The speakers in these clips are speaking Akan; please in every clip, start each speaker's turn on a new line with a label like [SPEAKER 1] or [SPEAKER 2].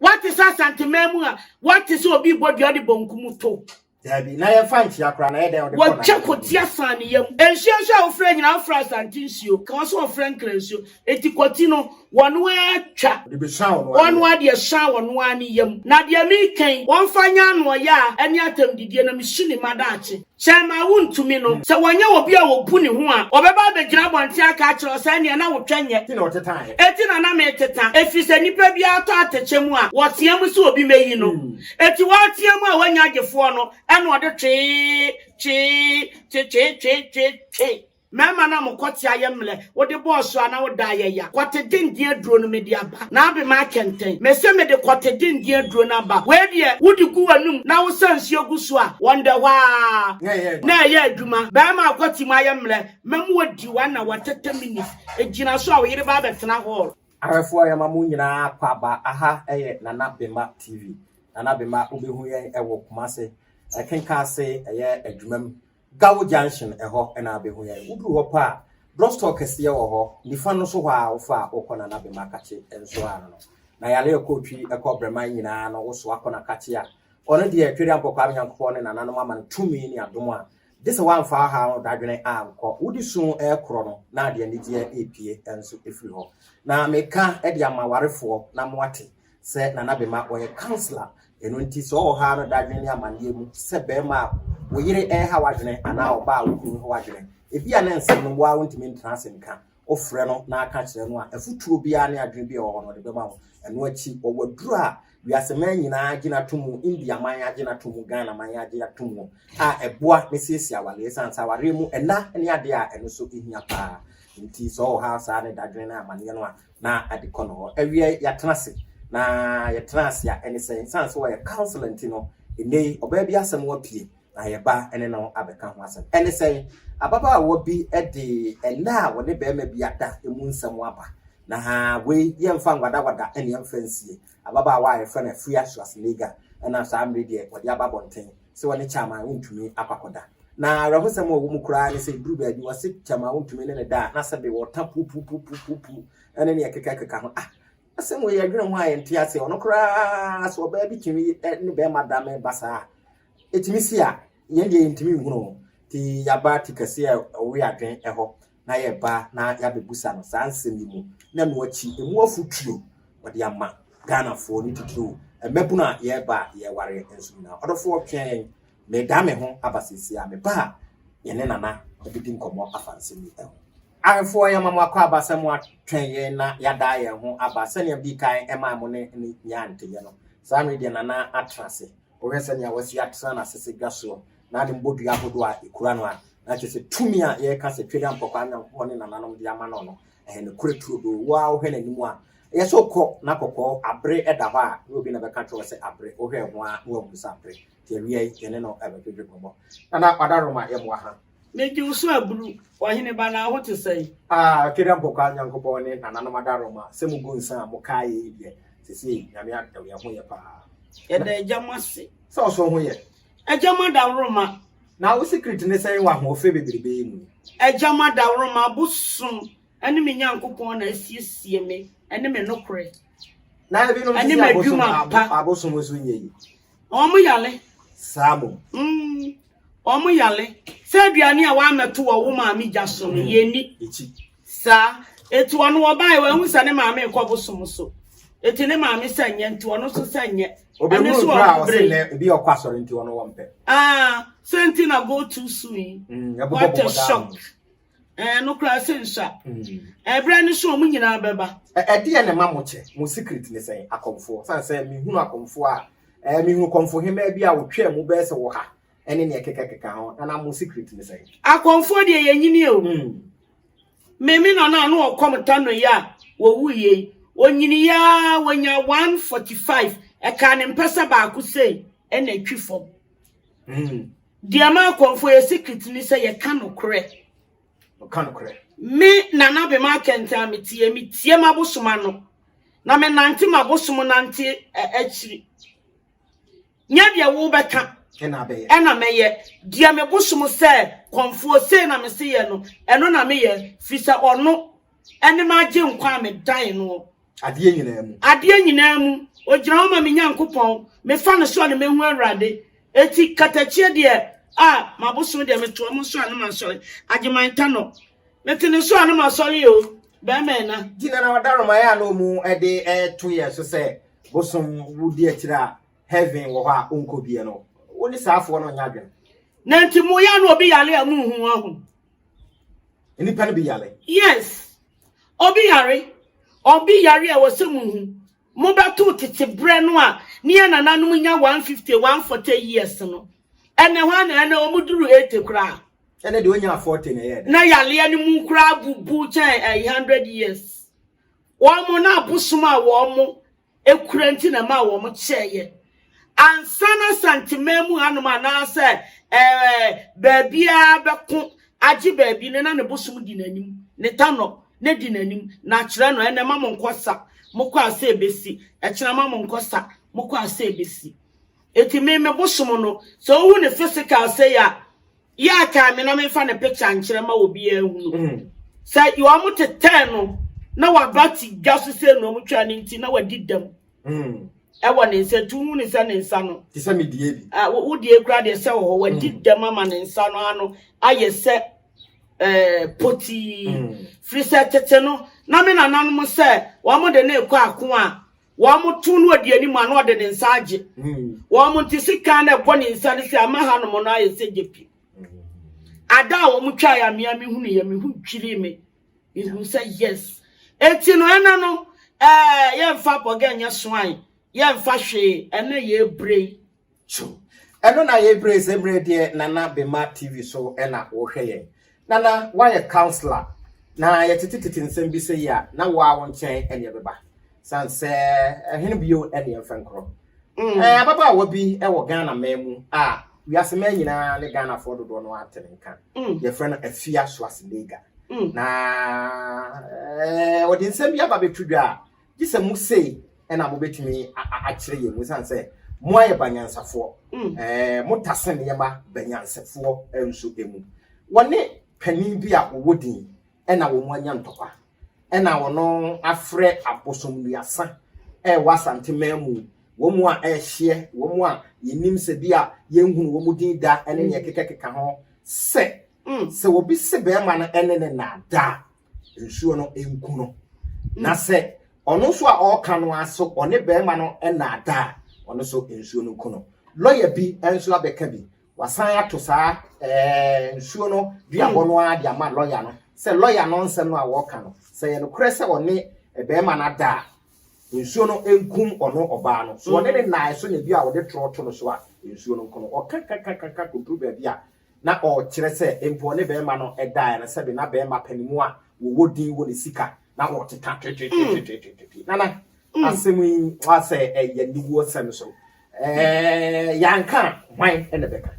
[SPEAKER 1] Woate sɛ Asanteman mu a, woate sɛ obi rebɔ dua de bonkum to?
[SPEAKER 2] Daabi, na yɛmfa nkyea koraa, na ɛyɛ dɛn ɔde bɔ
[SPEAKER 1] Wɔtwa
[SPEAKER 2] n'ano?
[SPEAKER 1] kɔti asan ne yam. Nsuo nso a wofrɛ nyinaa, wofrɛ Asante nsuo, ka wɔn sɛ wɔfrɛ Nkran nsuo. Enti kɔti no, wɔn ara twa.
[SPEAKER 2] Ɔde bɛsuan wɔn ara ne
[SPEAKER 1] Wɔn
[SPEAKER 2] yam.
[SPEAKER 1] ara deɛ suan wɔn ara ne yam. Na deɛ mereka yi, wɔmfa nyɛ anoɔyaa ne atɛmdidie, na mesu ne mma daakye. Sɛ ɛma wontumi no, sɛ wɔnyɛ obi a obu ne ho a, ɔbɛba abɛgyina abɔnten aka akyerɛ wo sɛ, Ɛnneɛ na wo twɛ nyɛ.
[SPEAKER 2] Enti na ɔtetaeɛ.
[SPEAKER 1] Enti na na mereteta, ɛfiri sɛ nnipa biara tɔ atɛkyɛ mu a, wɔtea mu sɛ obi mmɛyi no. Enti wɔretea mu a wɔanya agyefoɔ no, ɛnna ɔde twee, twee, twe, twee, twee, twee, twee. Mmarima no a mo kɔte ayɛ mmerɛ, wode bɔɔ so a na wo da ayɛ ya. Kɔte denden aduro no mede aba, na abema akɛntɛn. Mese mede kɔte denden aduro no aba. Wei deɛ wode gu w'anum na wosa nsuo gu so a, wɔn dɛ hɔ ara na ɛyɛ adwuma. Barima a kɔte mu ayɛ mmerɛ, mɛma wadi one hour, 30 minutes, gyina so a wo yere ba abɛtena hall.
[SPEAKER 2] Ahwɛfoɔ yɛma mo nyinaa akwaaba, aha yɛ Nana Bema TV. Nana Bema wobɛhu yɛn wɔ Kumase, Kenkaase ɛyɛ adwuma mu. Gawo Junction ɛhɔ na abɛhu yɛn. Woduru hɔ pɛ a, drugstore kɛseɛ wɔ hɔ. Nifa no so hɔ a wofa a wokɔ Nana Bema Kakye nso ano no. Na yare ɛkɔ Otwi ɛkɔ Brɛman nyinaa no wosoa kɔ Nakakye a, ɔno deɛ Twedeampɔ Kwame Nyankopɔn ne nananom ama no tumi ne adom a, gye sɛ woamfa ɔhaw no dadwene ankɔ. Wode su rekorɔ no na ade anigyeɛ repue nso firi hɔ. Na meka de ama awarefoɔ na moate sɛ Nana Bema ɔyɛ councillor Ɛno nti sɛ ɔwɔ ha no dadwene ne amanneɛ mu sɛ barima a wo yere reha w'adwene anaa ɔbaa a wo kunu reha w'adwene, ebia na nsɛm no wo ara wontumi ntena ase nka. Wofrɛ no na aka kyerɛ no a, afotuo biara ne adwene bi a ɛwɔ hɔ no ɔde bɛma wo. Ɛno akyi, wɔwɔ aduro a wiase man nyinaa agye no ato mu, India man agye no ato mu, Ghana man agye ato mu a ɛboa ne siesie awareɛ ɛsiane sɛ awareɛ mu ɛna ne adeɛ a ɛno nso hia paa. Nti sɛ ɔwɔ ha saa ne dadwene ne amanneɛ no a, na ade kɔ no hɔ. Awiei yɛatena ase, na yɛtena ase a, ɛne sɛ, ɛsiane sɛ ɔyɛ councillor nti no, nnɛ yi ɔbaa bi asɛm apue, na yɛba ne no abɛka ho asɛm. Ɛne sɛn? Ababaawa bi de nna a ɔne barima bi ada mu nsɛm aba, na wei yɛmfa nwadawada ne yɛmfa nsie. Ababaawa a yɛfrɛ no Afia Schwarzenegger na saa mmere deɛ wɔde aba abɔnten sɛ ɔne Chairman wontumi akɔ akɔda. Na awerɛhosɛm a ɛwɔ mu koraa ne sɛ ɛduru baabi wɔse Chairman wontumi ne no da a na sɛbe wɔta pupupupupupu ne nea ɛkekakeka ho. Ah, asɛm wei yɛdwene ho a yɛnte aseɛ. Ɔno koraa sɛ ɔbaa bi tumi ne bɛrima da me ba saa a, ɛtumi si a yɛn deɛ yɛntumi nhunu o. Nti yɛaba ti kɛseɛ a ɛwe adwen hɔ na yɛba na yɛabɛbusa no saa nsɛm yi mu na ɛno akyi ɛmu afotuo wɔde ama Ghanafoɔ ne titiriw mmabunu a yɛreba a yɛreware nso nyinaa. Ɔdɔfoɔ twɛn yɛn, meda me ho aba seesei a meba a yɛne Nana bɛdi nkɔmmɔ afa nsɛm yi ho. Ahwɛfoɔ yɛma mo akɔ aba sɛ mo atwɛn yɛn na yɛadaa yɛn ho aba sɛnea mdii kan maa mo ne ne nyaa nteyɛ no. Saa mmerɛ deɛ Nana atena ase. Wohwɛ sɛnea wasi atena n'asese dwa soɔ na ne mbɔdua ahodoɔ a ɛkura no a, na kyerɛ sɛ tumi a yɛreka sɛ Twere Ampɔkwaa Nyankopɔn ne nananom de ama no no, ɛyɛ nokorɛ turodoo. Wo ara wohwɛ n'anim a, ɛyɛ sɛ wokɔ na kɔkɔɔ abere da hɔ a, na obi na bɛka kyerɛ wo sɛ abere. Wohwɛ ho ara na woahunu sɛ abere. Nti awia yi, yɛne no rebɛdwedwe nkɔmmɔ. Nana Wadaroma, yɛmmoa ha.
[SPEAKER 1] Megye wo so aburu, ɔhene ba, na wo ho te sɛn?
[SPEAKER 2] Ah, Twere Ampɔkwaa Nyankopɔn ne nananom adaworoma, sɛ mogu nsa a mokaeɛ yi deɛ, seesei Nyame adom, yɛn ho yɛ paa.
[SPEAKER 1] Yɛda Agya mo ase.
[SPEAKER 2] Sɛ ɔso ho yɛ.
[SPEAKER 1] Agya mo adaworoma.
[SPEAKER 2] Na wo secret ne sɛn wɔ ahoɔfɛ bebrebe yi mu yi?
[SPEAKER 1] Agya mo adaworoma, abosom ne me Nyankopɔn na asiesie me ne me nokorɛ.
[SPEAKER 2] Na ebinom
[SPEAKER 1] nso
[SPEAKER 2] sɛ abosom abosom nso nyɛ yi.
[SPEAKER 1] Wɔn yale.
[SPEAKER 2] Saa mo.
[SPEAKER 1] Mm, wɔn yale. Sɛ aduane a wɔamɛto wɔ wo maame gya so no, mm. yɛnni. Saa. Eti ɔno ɔbae wahu sɛ ne maame rekɔ bosom so. Eti ne maame sɛ nyɛ nti ɔno nso sɛ nyɛ.
[SPEAKER 2] Ɛno nso ɔmo bere. Ɔsɛ ebi ɔkɔ asɔre nti ɔno wɔmpɛ.
[SPEAKER 1] Ah, sɛ nti na go too soon yi. Mm, What a shock. Ɛɛ no koraa sɛ nsua. Mm. Ɛbrɛ no so ɔmo nyinaa bɛba.
[SPEAKER 2] Ɛdeɛ na ɛma mo kyɛ mo secret ne sɛn akɔmfoɔ san sɛ mehunu akɔmfoɔ a ɛɛ mehunu kɔmfo hemaa bi a wɔtwaa mu bɛyɛ sɛ wɔ ha ɛne nea ɛkekakeka ho na na mo secret ne sɛn.
[SPEAKER 1] Akɔmfoɔ deɛ yɛnyini o. Mm. Me me nana a na ɔkɔm tano yi a wɔwuiɛ yi, ɔnyiniiɛ ara wɔnya 145, ɛkaa ne mpɛsɛ baako sei ɛna ɛtwi fam. Mm. Deɛ ma akɔmfoɔ yɛ secret ni sɛ yɛka nokorɛ.
[SPEAKER 2] Ɔka nokorɛ.
[SPEAKER 1] Me nana bema akɛntɛn a metie, metie m'abosom ano na menante m'abosom nante akyiri. Nyɛ deɛ wobɛka ɛna mɛyɛ. Deɛ me bosom sɛ kɔmfoɔ sei na mese yɛ no, ɛno na meyɛ, firi sɛ ɔno ɛne m'agye nkwa a medan noɔ.
[SPEAKER 2] Adeɛ nyinaa mu.
[SPEAKER 1] Adeɛ nyinaa mu. Ogyina hɔ ma me Nyankopɔn. Mefa no so a na mehu Awurade. Eti katakyie deɛ a mabosom deɛ meto ɔmo so a na masɔre. Agyeman Tanɔ. Mete ne so a na masɔre o. Bɛrima ɛna.
[SPEAKER 2] Nti Nana Wadaroma yɛ a na ɔmu de to yɛn so sɛ bosom wodi akyire a heaven wɔ hɔ a wonkɔ bie no, wo ne saa afoɔ no nyɛ adwene.
[SPEAKER 1] Na nti mo yɛ na obi yare a munhu ahu.
[SPEAKER 2] Nnipa no bi yare.
[SPEAKER 1] Yes. Obi yare. Obi yare a wɔsɛ muhu. Mobɛto tete berɛ no a ne yɛ nananom nya 150, 140 years no. Ɛnɛ hɔ ana ɛnɛ wɔn duru 80 koraa.
[SPEAKER 2] Ɛnɛ deɛ onya 40 na ɛyɛ dɛ.
[SPEAKER 1] Na yareɛ no mu koraa bubu kyɛn ɛyi 100 years. Wɔn na abosom a wɔn kura nti na ɛmaa wɔn kyɛeɛ. Ansa na Santeman mu hanom anaasɛ ɛɛ baabiara bɛko agye baabi no na ne bosom di n'anim, ne tanɔ na di n'anim na akyerɛ no ɛnɛ ma mo nkɔ sa, mokɔ a sɛ ebesi, ɛkyena ma mo nkɔ sa, mokɔ a sɛ ebesi. Eti me me bosom no, sɛ wohu ne physical sɛ a, Yɛ a kae me na memfa ne picture nkyerɛ ma obiara nhunu. Mm. Sɛ wɔn tetɛɛ no na waba te dwa so sɛ na wɔn twa ne nti na wadi dɛm. Mm. Ɛwɔ ne nsa tu hu ne sɛ ne nsa no.
[SPEAKER 2] Te sɛ me die bi.
[SPEAKER 1] Ah, wo die kura deɛ sɛ wɔ hɔ wadi mm. dɛm ama ne nsa no ano ayɛ sɛ ɛɛ eh, potii. Mm. Firi sɛ tete no na me nananom sɛ wɔn de ne kɔ ako a Wɔto no ɔdi anim a na ɔde ne nsa agye. Wɔn nti sekan na ɛbɔ ne nsa no sɛ ama hanom no ayɛ sɛ gyepi. Ada a wɔn twa ya mea mehunu yɛ mehu dwiri me. Mehu sɛ yes. Eti no ɛna no ɛɛ yɛmfa bɔgɛ nyɛ soan yɛmfa hwee ɛna yɛbrɛ yi.
[SPEAKER 2] So ɛno na yɛbrɛ sɛ mmerɛ deɛ Nana Bema TV so ɛna wohwɛ yɛn. Nana woayɛ councilor na yɛtetetete nsɛm bi sɛ yi a na woa wo nkyɛn ɛne ɛbɛba. San sɛ ɛhene bio ɛne ɛmfa nkorɔ. Mm. Ababaawa bi ɛwɔ Ghana man mu a wiase man nyinaa ne Ghanafoɔ dodoɔ no ate ne nka. Mm. Yɛfrɛ no Afia Schwarzenegger. Mm. Na ɔde nsɛm bi aba bɛto dwa a Gye sɛ mo sei na mobɛtumi akyerɛ yɛn mu ɛsiane sɛ moayɛ banyansafoɔ. Mm. Ɛɛ motase nneɛma banyansafoɔ nso mu. Wɔne panin bi a wɔwɔ din ɛna wɔn anya ntɔkwa. Ɛna wɔn afrɛ abosomnuasa ɛwɔ Asante man mu. Wɔn mu a ɛhyeɛ, wɔn mu a yɛnim sɛ bi a yɛnhunu wɔn din da ɛne nea ɛkekakeka ho sɛ mm. sɛ obi se bɛrima no ɛne ne naadaa nsuo no nku no na sɛ ɔno nso a ɔreka no ara so ɔne barima no nnaadaa a, ɔno nso nsuo no nku no. Lɔya bi nso abɛka bi, wasan ato saa ɛɛ nsuo no duabɔ no ara de ama lɔya no sɛ lɔya no nsɛm no a wɔreka no, sɛ ɛyɛ nokorɛ sɛ ɔne barima no ada a, nsuo no nkum ɔno ɔbaa no. So ɔne ne nnaeɛ so na bi a ɔde torɔ to no so a, nsuo no nku no. Ɔka ka ka ka ka kɔduru baabi a, Na ɔrekyerɛ sɛ mpo ɔne barima no daeɛ no sɛbe na barima panin a wɔwɔ din wɔ ne sika na ɔreteta twetwetwetwetwe. Nana, asɛm yi asɛ ɛyɛ aniwuo sɛm so. Ɛɛ yɛanka a hwan na ɛbɛka?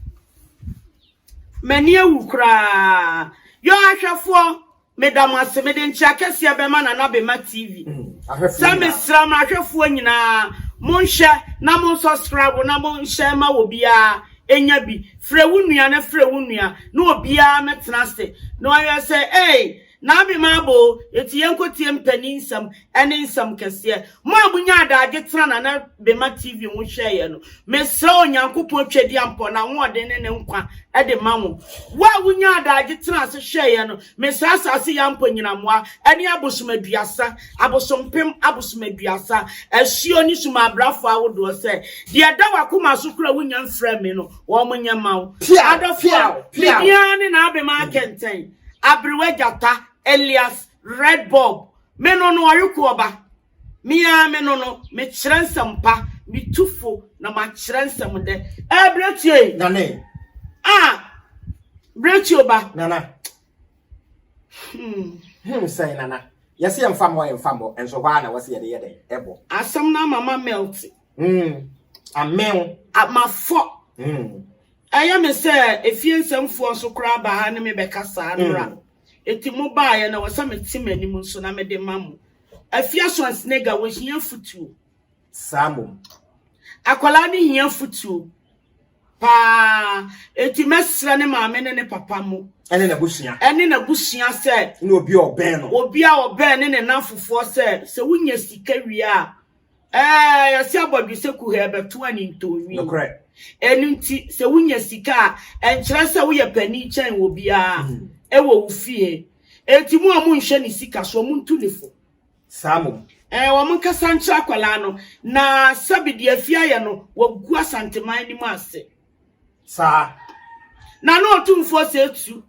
[SPEAKER 1] M'ani awu koraa. Yɔ ahwɛfoɔ, Meda mo ase. Mede nkyea kɛseɛ bɛma Nana Bema TV. Sɛ mesrɛ mo ahwɛfoɔ nyinaa, monhwɛ na mon subscribe na monhyɛ ma obiara ɛnya bi. Frɛ wo nua na frɛ wo nua na obiara mɛtena ase na wayɛ sɛ ei Nana Bema aba o, enti yɛnkɔtie mpanin nsɛm ɛne nsɛm kɛseɛ. Mo a monya adagye tena Nana Bema TV ho hwɛeɛ no, mesrɛ Onyankopɔn Twedeampɔ n'ahoɔden ne ne nkwa de ma mo. Wo a wonyaa adagye tena ase hwɛeɛ no, mesrɛ asase Yampɔ nyinammoa ne abosom aduasa, abosompem abosom aduasa, asuo ne sumabrafo ahodoɔ sɛ, deɛ ɛda w'akoma so kora wonya mfrɛ me no, wɔn nyɛ ma wo. Adɔfoɔ, me din ara ne Nana Bema Akɛntɛn, Aberewa Gyata, Elias Red Bulb. Me no no ɔyoko ɔba. Me ara me no no, mekyerɛ nsɛm pa, metu fo na makyerɛ nsɛm dɛ. Ɛɛ Bretue yi.
[SPEAKER 2] Nane.
[SPEAKER 1] Ah, Bretue ba.
[SPEAKER 2] Nana. Hmm. Hmm sɛn nana. Yɛse yɛmfa mmɔ yɛmfa mmɔ, nso hɔ ara na wɔse yɛde yɛ dɛn ɛbɔ.
[SPEAKER 1] Asɛm no ama ma melt.
[SPEAKER 2] Hmm. Amew.
[SPEAKER 1] Mafɔ. Hmm. Ɛyɛ me sɛ efie nsɛmfoɔ nso koraa ba ha ne me bɛka saa nnora. Mm. Enti mo baeɛ na ɛwɔ sɛ mete m'anim nso na mede ma mo. Afia Schwarzenegger wɔhia afutuo.
[SPEAKER 2] Saa mmom.
[SPEAKER 1] Akwadaa no hia afutuo. Paa. Enti mɛsrɛ ne maame ne ne papa mo.
[SPEAKER 2] Ɛne n'abusua.
[SPEAKER 1] Ɛne n'abusua sɛ.
[SPEAKER 2] Ne obi a ɔbɛn no.
[SPEAKER 1] Obi a ɔbɛn ne ne nnamfofoɔ sɛ, sɛ wonya sika wie a, ɛɛ, yɛse abɔdwesɛ kuhaa bɛto anintɔnwi.
[SPEAKER 2] Nokorɛ.
[SPEAKER 1] Ɛno nti, sɛ wonya sika a, ɛnkyerɛ sɛ woyɛ panin kyɛn obiara ɛwɔ wo fie. Enti mo a monhwɛ ne sika soɔ, montu ne fo.
[SPEAKER 2] Saa mmom.
[SPEAKER 1] Ɛɛ, wɔn nkasa nkyerɛ akwadaa no, na sɛbe deɛ afie ayɛ no, wagu Asanteman anim ase.
[SPEAKER 2] Saa.
[SPEAKER 1] Na na Otumfoɔ sɛ tu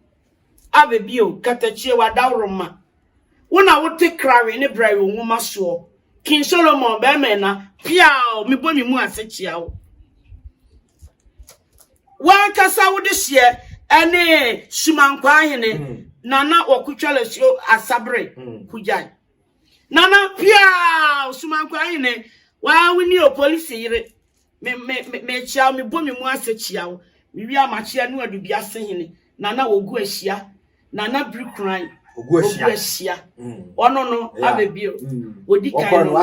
[SPEAKER 1] abɛ bio, katakyie w'adaworoma. Wo na wote krawe ne brɛwe nwoma soɔ. King Solomon, bɛrima ɛna, piaw, mebɔ me mu ase kyia wo. W'ankasa wo dehyeɛ ne Sumankwaa hene mm. Nana Wɔkotwalasuo Asabere mm. Kugyae. Nana piaw Sumankwaa hene waa wo ni o polisi yere me me me mekyia wo mebɔ me mu ase kyia wo mewie a makyia no adubiase hene Nana Ogu Ahyia Nana Birikuran
[SPEAKER 2] Ogu
[SPEAKER 1] Ahyia mm. ɔno no abɛbio mm. odi kan no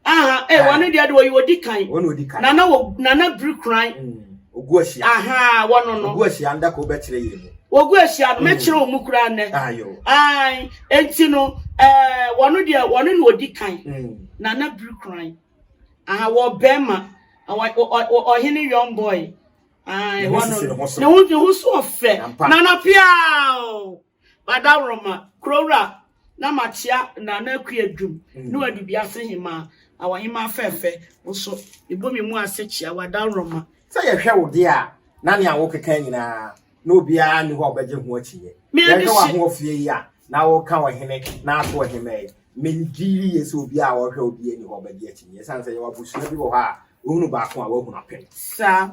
[SPEAKER 1] aha eh wɔn deɛ de wɔyɛ odi kan Nana wɔ Nana Birikuran
[SPEAKER 2] mm. Ogu Ahyia
[SPEAKER 1] aha wɔn no
[SPEAKER 2] Ogu Ahyia nda ko bɛkyerɛ yɛ mu
[SPEAKER 1] Ogu Ahyia no mɛkyerɛ wɔn mu koraa nnɛ ayi enti no ɛɛ wɔn deɛ wɔn na odi kan Nana Birikuran aha wɔ bɛrima ɔhene young boy. Ae,
[SPEAKER 2] Ne ho
[SPEAKER 1] wɔno
[SPEAKER 2] sisi ne ho so.
[SPEAKER 1] ne ho ne ho so ɔfɛ.
[SPEAKER 2] Ampa.
[SPEAKER 1] Nana piao. Badaworoma, kurowura na makyea Nana Akua Dwum ne Adubiase hemaa, awɔhemaa fɛɛfɛ wo so mebɔ me mu ase kyea Wadaworoma.
[SPEAKER 2] Sɛ yɛhwɛ wo deɛ a, na nea wokeka nyinaa, na obiara nni hɔ a ɔbɛgye ho akyinnye.
[SPEAKER 1] Me
[SPEAKER 2] Yɛhwɛ
[SPEAKER 1] ade hye.
[SPEAKER 2] w'ahoɔfeɛ yi a, na woka ɔhene na ato ɔhemaa yi, mengye die sɛ obiara a ɔhwɛ wo biara nni hɔ a ɔbɛgye akyinnye. Ɛsiane sɛ yɛwɔ abusua bi wɔ hɔ a, Wohunu baako a, woahunu apem.
[SPEAKER 1] Saa.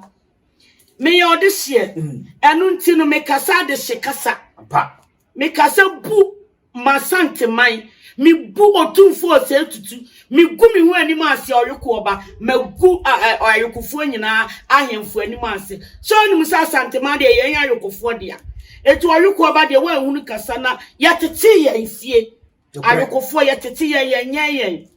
[SPEAKER 1] Meyɛ ɔdehyeɛ. Mm. Ɛno nti no mekasa adehye kasa.
[SPEAKER 2] Ampa.
[SPEAKER 1] Mekasa bu m'Asanteman. Mebu Otumfoɔ Osei Tutu. Megu me ho anim ase ɔyokoɔ ba. Magu ayokofoɔ nyinaa ahemfo anim ase. Sɛ wonim sɛ Asanteman deɛ yɛn ayokofoɔ dea. Eti ɔyokoɔ ba deɛ woanhunu kasa na yɛtetee yɛn fie. Ayokofoɔ yɛtete yɛn yɛnyɛ yɛn.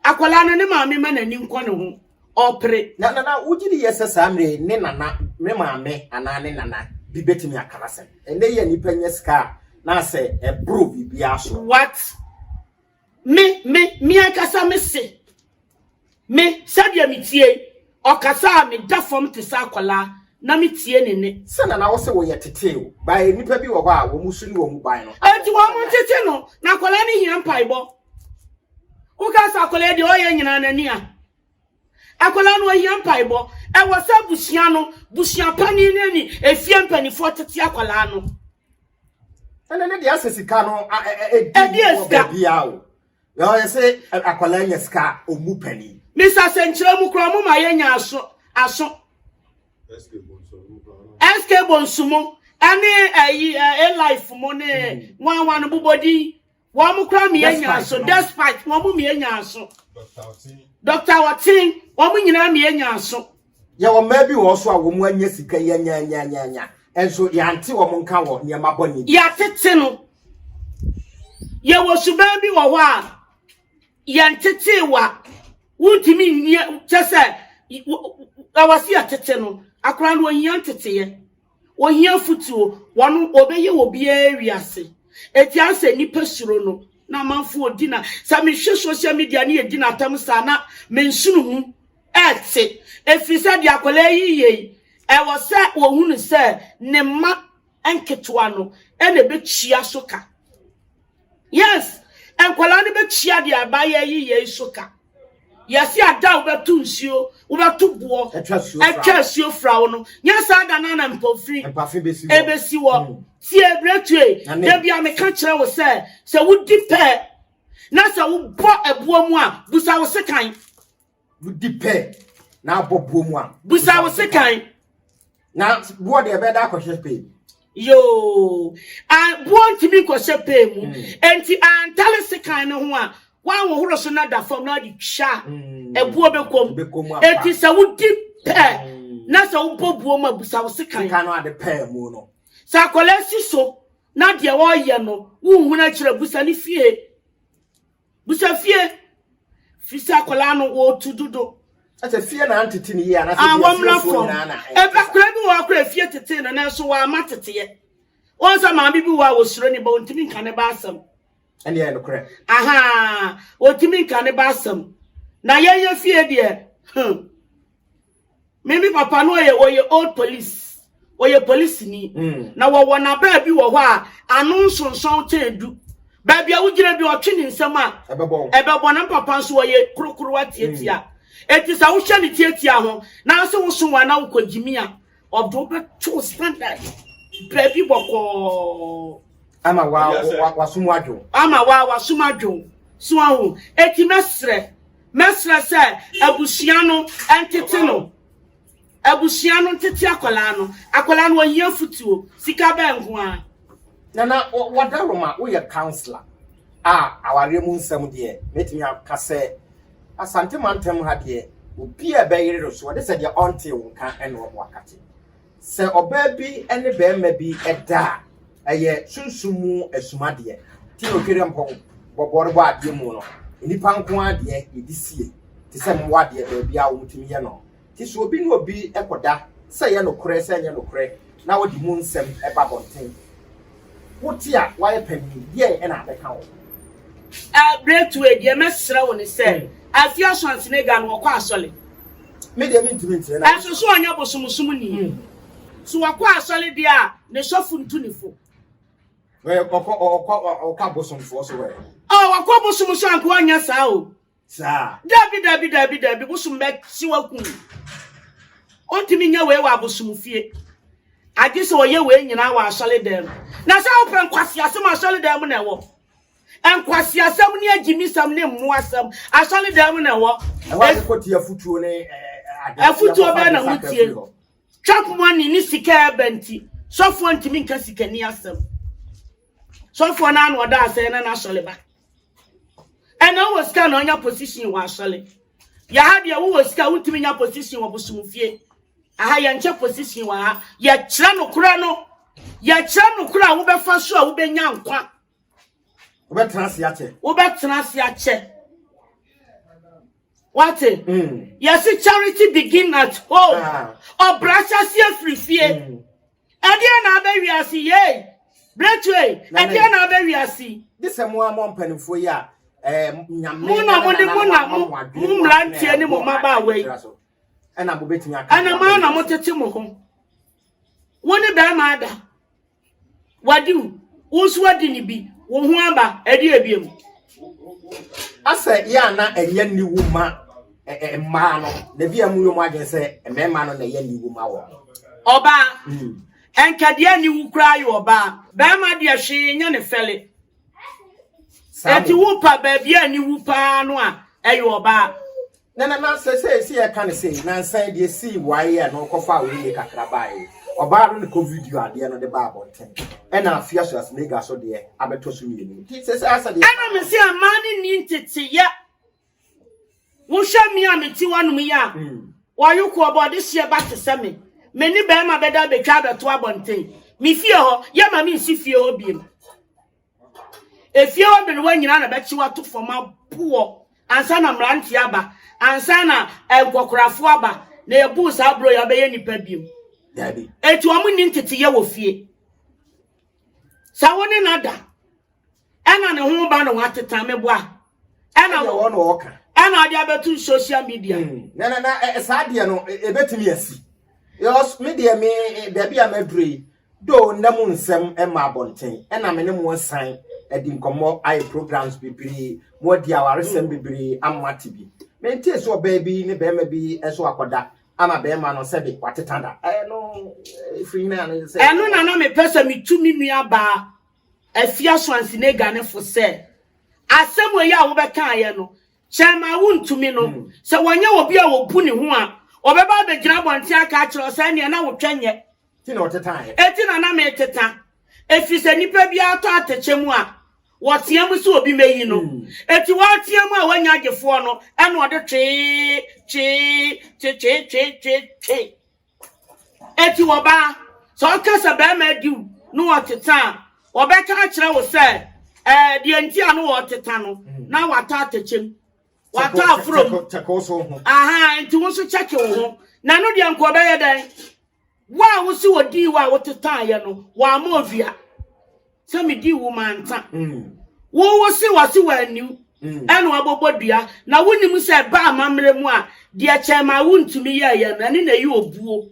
[SPEAKER 1] Akwadaa no ne maame ma n'ani nkɔ ne ho ɔpere.
[SPEAKER 2] Na nana wogye di yɛ sɛ saa mmerɛ yi ne nana ne maame anaa ne nana bi bɛtumi aka n'asɛm? Ɛnnɛ yi a nnipa nya sika a na asɛ ɛboro biribiara so.
[SPEAKER 1] What? Me me me ankasa me se Me, sɛdeɛ metie yi, ɔkasa a, meda fam te sɛ akwadaa na metie ne nne.
[SPEAKER 2] Sɛ na na wose woyɛ tetee o, but nnipa bi wɔ hɔ a wɔn su ne wɔn ban no.
[SPEAKER 1] Enti wɔn ntete no, na akwadaa no hia mpaebɔ. Woka sɛ akwadaa deɛ ɔyɛ nyinaa n'ani a. Akwadaa no ɔhia mpaebɔ. Ɛwɔ sɛ abusua no, busua panin ne ne efie mpanimfoɔ tete akwadaa no.
[SPEAKER 2] Ɛnna ne deɛ asɛ sika no ɛdi wɔ baabi a o. Na ɔyɛ sɛ akwadaa nya sika a ɔmmu panin.
[SPEAKER 1] Mr. Sɛnkyerɛ mu koraa mo ma yɛnya aso aso. SK Bonsumo ɛne ɛyi A life mo ne wɔn wɔn no bobɔ din wɔn mo koraa mi yɛnya aso despite wɔn mo mi yɛnya aso. Dr. Ɔten wɔn nyinaa mi yɛnya aso.
[SPEAKER 2] Yɛwɔ mmaa bi wɔ hɔ so a wɔn anya sika yi anya anya anya anya nso yɛante wɔn nka wɔ nneɛma bɔne bi.
[SPEAKER 1] Yɛatete no. Yɛwɔ suban bi wɔ hɔ a yɛntetee wa wontumi nyɛ kyɛ sɛ ɛwɔ sɛ yɛtete no. Akwadaa no ohia nteteeɛ. Ohia afotuo. Wɔn wɔbɛyɛ wɔ biara wiase. Eti asɛ nnipa suro no na amanfoɔ di na sɛ mehwɛ social media ne yɛdi n'atam saa na mensono mu. Ɛte, ɛfiri sɛ deɛ akwadaa yi yɛ yi, ɛwɔ sɛ wɔhunu sɛ ne mma nketewa no ɛna ɛbɛtua so ka. Yes, nkwadaa no bɛtua deɛ abaayewa yi yɛ yi so ka. Yɛsi ada a wobɛto nsuo, wobɛto boɔ, atwa asuo fra wo no, nyɛ saa da no ana mpɔfiri ɛbɛsi hɔ. Hmm. Tie berɛtue, da bia meka kyerɛ wo sɛ, sɛ wodi pɛ na sɛ wobɔ ɛboɔ mu a, busa wo sekan.
[SPEAKER 2] Wodi pɛ na abɔ buo mu a.
[SPEAKER 1] Busa wo sekan.
[SPEAKER 2] Na boɔ deɛ ɛbɛda akɔhyɛ pee.
[SPEAKER 1] Yoo, a boɔ ntumi nkɔhyɛ pee mu. Hmm. Enti antale sekan no ho a wanhohoro so na da fam na ade twa hmm. ɛboɔ bɛkɔm. Enti sɛ wodi pɛ hmm. na sɛ wobɔ buo mu a busa wo sekan.
[SPEAKER 2] Sekan no ade pɛɛ mu no.
[SPEAKER 1] Sɛ akwadaa si so na deɛ ɔreyɛ no wonhunu akyerɛ busa ne fie. Busa fie. Firi sɛ akwadaa no wɔretu dodo.
[SPEAKER 2] Ɛsɛ fie na antete ne yie anaasɛ
[SPEAKER 1] Ah,
[SPEAKER 2] deɛ
[SPEAKER 1] wɔmmra
[SPEAKER 2] fiefoɔ
[SPEAKER 1] fam.
[SPEAKER 2] nyinaa na
[SPEAKER 1] Ɛbɛ
[SPEAKER 2] ɛte saa.
[SPEAKER 1] akwadaa bi wɔ hɔ koraa efie tetee no nanso wamma teteɛ. Wɔn sɛ maame bi wɔ hɔ a wɔsuro ne ba, ɔntumi nka ne ba asɛm.
[SPEAKER 2] Ɛne ɛyɛ nokorɛ.
[SPEAKER 1] Aha, ɔntumi nka ne ba asɛm. Na yɛn yɛ fie deɛ, hmm. Me me papa no ɔyɛ ɔyɛ old police. Ɔyɛ polisini. Na wɔwɔ n'abaa bi wɔ hɔ a ano nsonsɔn kyɛn du. Baabi a wogyina bi ɔtwe ne nsam a
[SPEAKER 2] ɛbɛbɔ.
[SPEAKER 1] Ɛbɛbɔ na papa nso ɔyɛ korokorowa tiatia. Eti sɛ wohwɛ ne tiatia ho na sɛ woso wɔn na wokɔ gyimi a ɔde wobɛto standard baabi bɔkɔɔ.
[SPEAKER 2] Ama wa wa wasom adwo.
[SPEAKER 1] Ama wa wasom adwo. So ahu. Eti mɛsrɛ mɛsrɛ sɛ abusua no ntete no. Abusua no ntete akwadaa no. Akwadaa no ohia futuo. Sika bɛn nko ara.
[SPEAKER 2] Nana Wadaroma, woyɛ councillor a awareɛ mu nsɛm deɛ mɛtumi aka sɛ Asante mantam ha deɛ obi a ɛbɛyere no so ɔde sɛ deɛ ɔnte wo nka ɛna ɔmo akate. Sɛ ɔbaa bi ne barima bi da a, ɛyɛ sunsum mu asumadeɛ. Nti na Otwereampɔn bɔbɔrebɔ adeɛ mu no, nnipa nko ara deɛ yɛde sie, te sɛ mmoa deɛ baabiara wɔtumi yɛ no. Nti sɛ obi ne obi kɔda, sɛ ɛyɛ nokorɛ sɛ ɛnyɛ nokorɛ, na ɔde mu nsɛm ba abɔnten, wote a woayɛ panin, deɛn na abɛka wo?
[SPEAKER 1] Berɛtue, deɛ mɛsrɛ wo ne sɛ, Afie Aswansenega no, ɔkɔ asɔre?
[SPEAKER 2] Me deɛ mentumi nkyerɛ na.
[SPEAKER 1] Ɛnso so ɔnyɛ bosomsomni? So ɔkɔ asɔre deɛ a, ne sɔfo ntu ne fo?
[SPEAKER 2] Ɔkɔ ɔkɔ ɔkɔ abosomfoɔ so ɛ.
[SPEAKER 1] Ɔ ɔkɔ bosom so anka ɔnyɛ saa o.
[SPEAKER 2] Saa.
[SPEAKER 1] Dabi dabi dabi dabi bosom bɛkye wakum. Ɔntumi nyɛ wei wɔ abosom fie. Agye sɛ ɔyɛ wei nyinaa wɔ asɔre dan mu. Na sɛ wopɛ nkwaseasɛm asɔre dan mu na ɛwɔ. Nkwaseasɛm ne agyimisɛm ne mmoasɛm asɔre dan mu na ɛwɔ.
[SPEAKER 2] Ɛwɔ ase kɔtie afutuo ne ade.
[SPEAKER 1] Afutuo bɛn na wotie? Chop money ne sika ɛbɛ nti sɔfoɔ ntumi nka sikani asɛm. Sɔfoɔ no ano ɔda asɛe na n'asɔre ba. Ɛna wowɔ sika na ɔnya position wɔ asɔre. Yɛha deɛ wowɔ sika wontumi nya position wɔ bosomfie. Aha yɛnkyɛ position wɔ ha. Yɛkyerɛ nokorɛ no. Yɛkyerɛ nokorɛ a wobɛfa so a wobɛnya nkwa.
[SPEAKER 2] Wobɛtena ase akyɛ.
[SPEAKER 1] Wobɛtena ase akyɛ. Wate? Yɛse charity begin at home. Ɔbra hyɛse afiri fie. Ɛdeɛ na abɛ wiase yei. Bretue, ɛdeɛ na abɛ wiase.
[SPEAKER 2] Gye sɛ mo a mo mpanimfoɔ yi a nyame
[SPEAKER 1] mo na mo de mo na mo mo mmeranteɛ ne mo mmabaawa yi.
[SPEAKER 2] Ɛna mo bɛtumi aka.
[SPEAKER 1] Ɛna mo na mo tete mo ho. Wo ne bɛrima ada. Wadi wo, wo nso wadi ne bi, wo ho aba, ɛde ebiem.
[SPEAKER 2] Asɛ yɛ a na ɛnyɛ niwu ma mmaa no, na bi a mu yɛ mu adwene sɛ mmarima no na ɛyɛ niwu ma wɔn.
[SPEAKER 1] Ɔbaa, ɛnka deɛ niwu koraa yɛ ɔbaa, barima deɛ hwee nyɛ ne fɛle. Eti wo pa baabi a niwu paa no a, ɛyɛ ɔbaa.
[SPEAKER 2] Na na na sɛ sɛ sɛ yɛka no sei nansa yi deɛ sii wae a na ɔkɔfaa wei yɛ kakra baeɛ ɔbaa no ne kɔ video adeɛ no de baa abɔnten ɛna afia so asmega so deɛ abɛtɔ so mmienu nti sɛ sɛ asɛ deɛ
[SPEAKER 1] Ɛna me se mmaa no nni nteteyɛ. Wohwɛ me a mete hɔnom yi a, wɔayoko ɔbɔ ɔdehyeɛ ba te sɛ me. Me ne bɛrima bɛda abɛtwa abɛto abɔnten. Me fie hɔ, yɛma mensi fie hɔ biem. Efie hɔ mmerewa nyinaa na bɛkye wo ato fam aboɔ ansa na mmeranteɛ aba, ansa na nkɔkorafoɔ aba, na yɛbuu saa borɔ yi abɛyɛ nnipa biom.
[SPEAKER 2] Dabi.
[SPEAKER 1] Eti wɔn nni nteteyɛ wɔ fie. Sɛ wo ne no da, ɛna ne ho ba na wateta meboa. Ɛna
[SPEAKER 2] wɔn na ɔka.
[SPEAKER 1] Ɛna ɔde abɛto social media.
[SPEAKER 2] Na na na saa deɛ no ebetumi asi. Me deɛ me baabi a maduro yi Though nna mu nsɛm mma abɔnten, ɛna me ne mo asan adi nkɔmmɔ ayɛ programs bebree, mo adi awaresɛm bebree ama moate bi. Mentee sɛ ɔbaa bi ne barima bi nso akɔda ama barima no sɛbe wateta da. Ɛno ɛfiri hene ano sɛ.
[SPEAKER 1] Ɛno na na mepɛ sɛ metu me nua baa Afia Schwarzenegger no fo sɛ, asɛm wei a wobɛkaeɛ no, kyɛn ma wontumi no, sɛ wɔnyɛ obi a ɔbu ne ho a, ɔbɛba abɛgyina abɔnten aka akyerɛ wo sɛ ɛnneɛ na wotwɛ nyɛ.
[SPEAKER 2] Ti na ɔtetaeɛ.
[SPEAKER 1] Enti na na meteta, ɛfiri sɛ nnipa biara tɔ atɛkyɛ mu a, wɔtea mu sɛ obi mmɛyi no. Enti wɔretea mu a wɔanya agyefoɔ no, ɛna ɔde twee, twee, twe, twee, twee, twee, twee. Enti ɔbaa, sɛ ɔka sɛ barima adi wo na ɔteta a, ɔbɛka akyerɛ wo sɛ, ɛɛ, deɛ nti a na ɔreteta no, na watɔ atɛkyɛ mu. Watɔ aforo mu.
[SPEAKER 2] Kyɛke wo so ho.
[SPEAKER 1] Aha, nti wo nso kyɛke wo ho. Na no deɛ nka ɔbɛyɛ dɛn? Wo a wo se wɔdii wo a wotetaeɛ no, wɔama odua. Sɛ medii wo manta. Wo wo se wɔse wɔaniw. Ɛna wabɔbɔ dua. Na wonim sɛ ɛba amammerɛ mu a, deɛ kyɛn ma wontumi yɛɛyɛ no, ɛne na ɛyɛ obuo.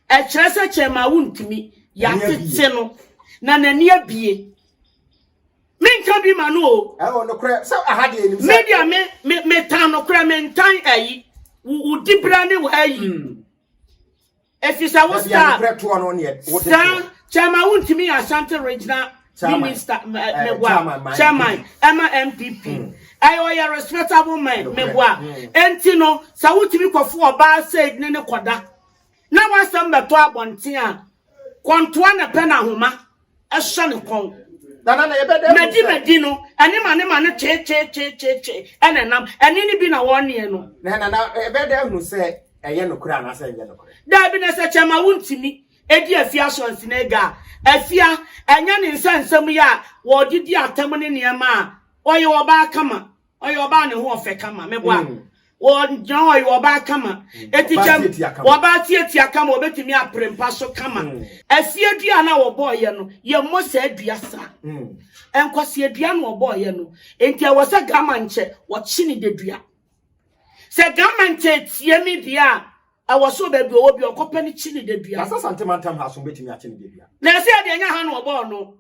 [SPEAKER 1] Ɛkyerɛ sɛ kyɛn ma wontumi yɛatete no na n'ani abie. Menka bi ma no o.
[SPEAKER 2] Ɛwɔ nokorɛ sɛ aha deɛ nim sɛ.
[SPEAKER 1] Me deɛ me me metan nokorɛ mentan ayi. Wo dibra ne w'ayi. Ɛfiri sɛ wo star. Saa chairman wontumi yɛ Ashanti regional minister meboa chairman ɛma MPP. Ɛyɛ ɔyɛ respectable man meboa. Enti no sɛ wotumi kɔfo ɔbaa sɛ ne ne kɔda na w'asɛm bɛtɔ abɔnten a kɔntoa na pɛ na ahoma ɛhyɛ ne kɔn. Madi madi no ɛne ma ne ma no twee twee twee twee twee ɛna ɛnam ɛne ne bi na wɔneɛ no.
[SPEAKER 2] Na na na ɛbɛda ahunu sɛ ɛyɛ nokorɛ anaasɛ ɛnyɛ nokorɛ.
[SPEAKER 1] Daabi na sɛ kyɛma wontumi edi afia Schwarzenegger a afia ɛnyɛ ne nsa nsɛm yi a wɔde di atam ne nneɛma a ɔyɛ ɔbaa kama. Ɔyɛ ɔbaa ne ho ɔfɛ kama meboa. Mm. Wɔgyina hɔ ɔyɛ ɔbaa kama. Mm. Eti kyɛm ɔbaa tiatia kama obetumi apere mpa so kama. Mm. Afie dua na wɔbɔɔyɛ no yɛmmɔ saa dua saa. Mm. Nkwaseɛ dua na wɔbɔɔyɛ no. Enti ɛwɔ sɛ gama nkyɛ wɔkye ne dedua. Sɛ gama nkyɛ tie me deɛ a ɛwɔ so baabi ɔwɔ bi ɔkɔpɛ no kyi ne dedua.
[SPEAKER 2] Na sɛ santemantam ha so betumi akye ne dedua.
[SPEAKER 1] Na ɛsɛ yɛ deɛ ɛnyɛ ha na ɔbɔɔ no.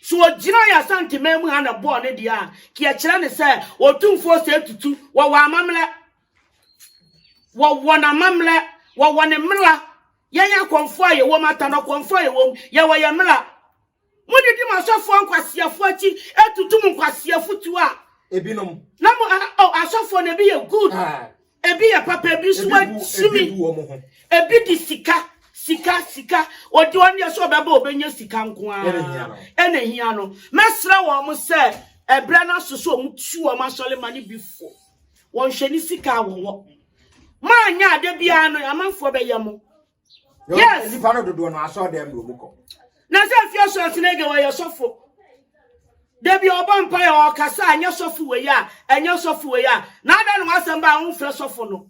[SPEAKER 1] So ogyina yɛ Asanteman mu ha na bɔɔ ne deɛ a, ka yɛkyerɛ ne sɛ Otumfoɔ Osei Tutu wɔwɔ amammerɛ. Wɔwɔ n'amammerɛ, wɔwɔ ne mmara. Yɛn akɔmfoɔ a yɛwɔ mu, atanɔkɔmfoɔ a yɛwɔ mu, yɛwɔ yɛn mmara. Modidi mo asɔfoɔ nkwaseafoɔ akyi etutu mo nkwaseafotuo a.
[SPEAKER 2] Ebinom.
[SPEAKER 1] Na mo oh, asɔfoɔ no ebi yɛ good. Ah. Ebi yɛ papa, ebi nso akyimi. Ebi di sika, sika, sika. Odi wɔn deɛ sɛ ɔbɛba ɔbɛnya sika nko ara. Ɛna ehia no. Mɛsrɛ wɔn sɛ ɛbrɛ no aso sɛ wɔn tu wɔn asɔre ma no bi fo. Wɔn hwɛ ne sika a wɔwɔ. Maanya ade biara no, amanfoɔ bɛyɛ mo.
[SPEAKER 2] Yes. Nipa no dodoɔ no asɔre dɛm na wɔn kɔ.
[SPEAKER 1] Na sɛ afie sɔɔsene ge wɔyɛ sɔfo. Dabi ɔbɔ mpa yɛ ɔkasa a ɛnyɛ sɔfo wei a ɛnyɛ sɔfo wei a na ada na wasɛm ba a womfrɛ sɔfo no.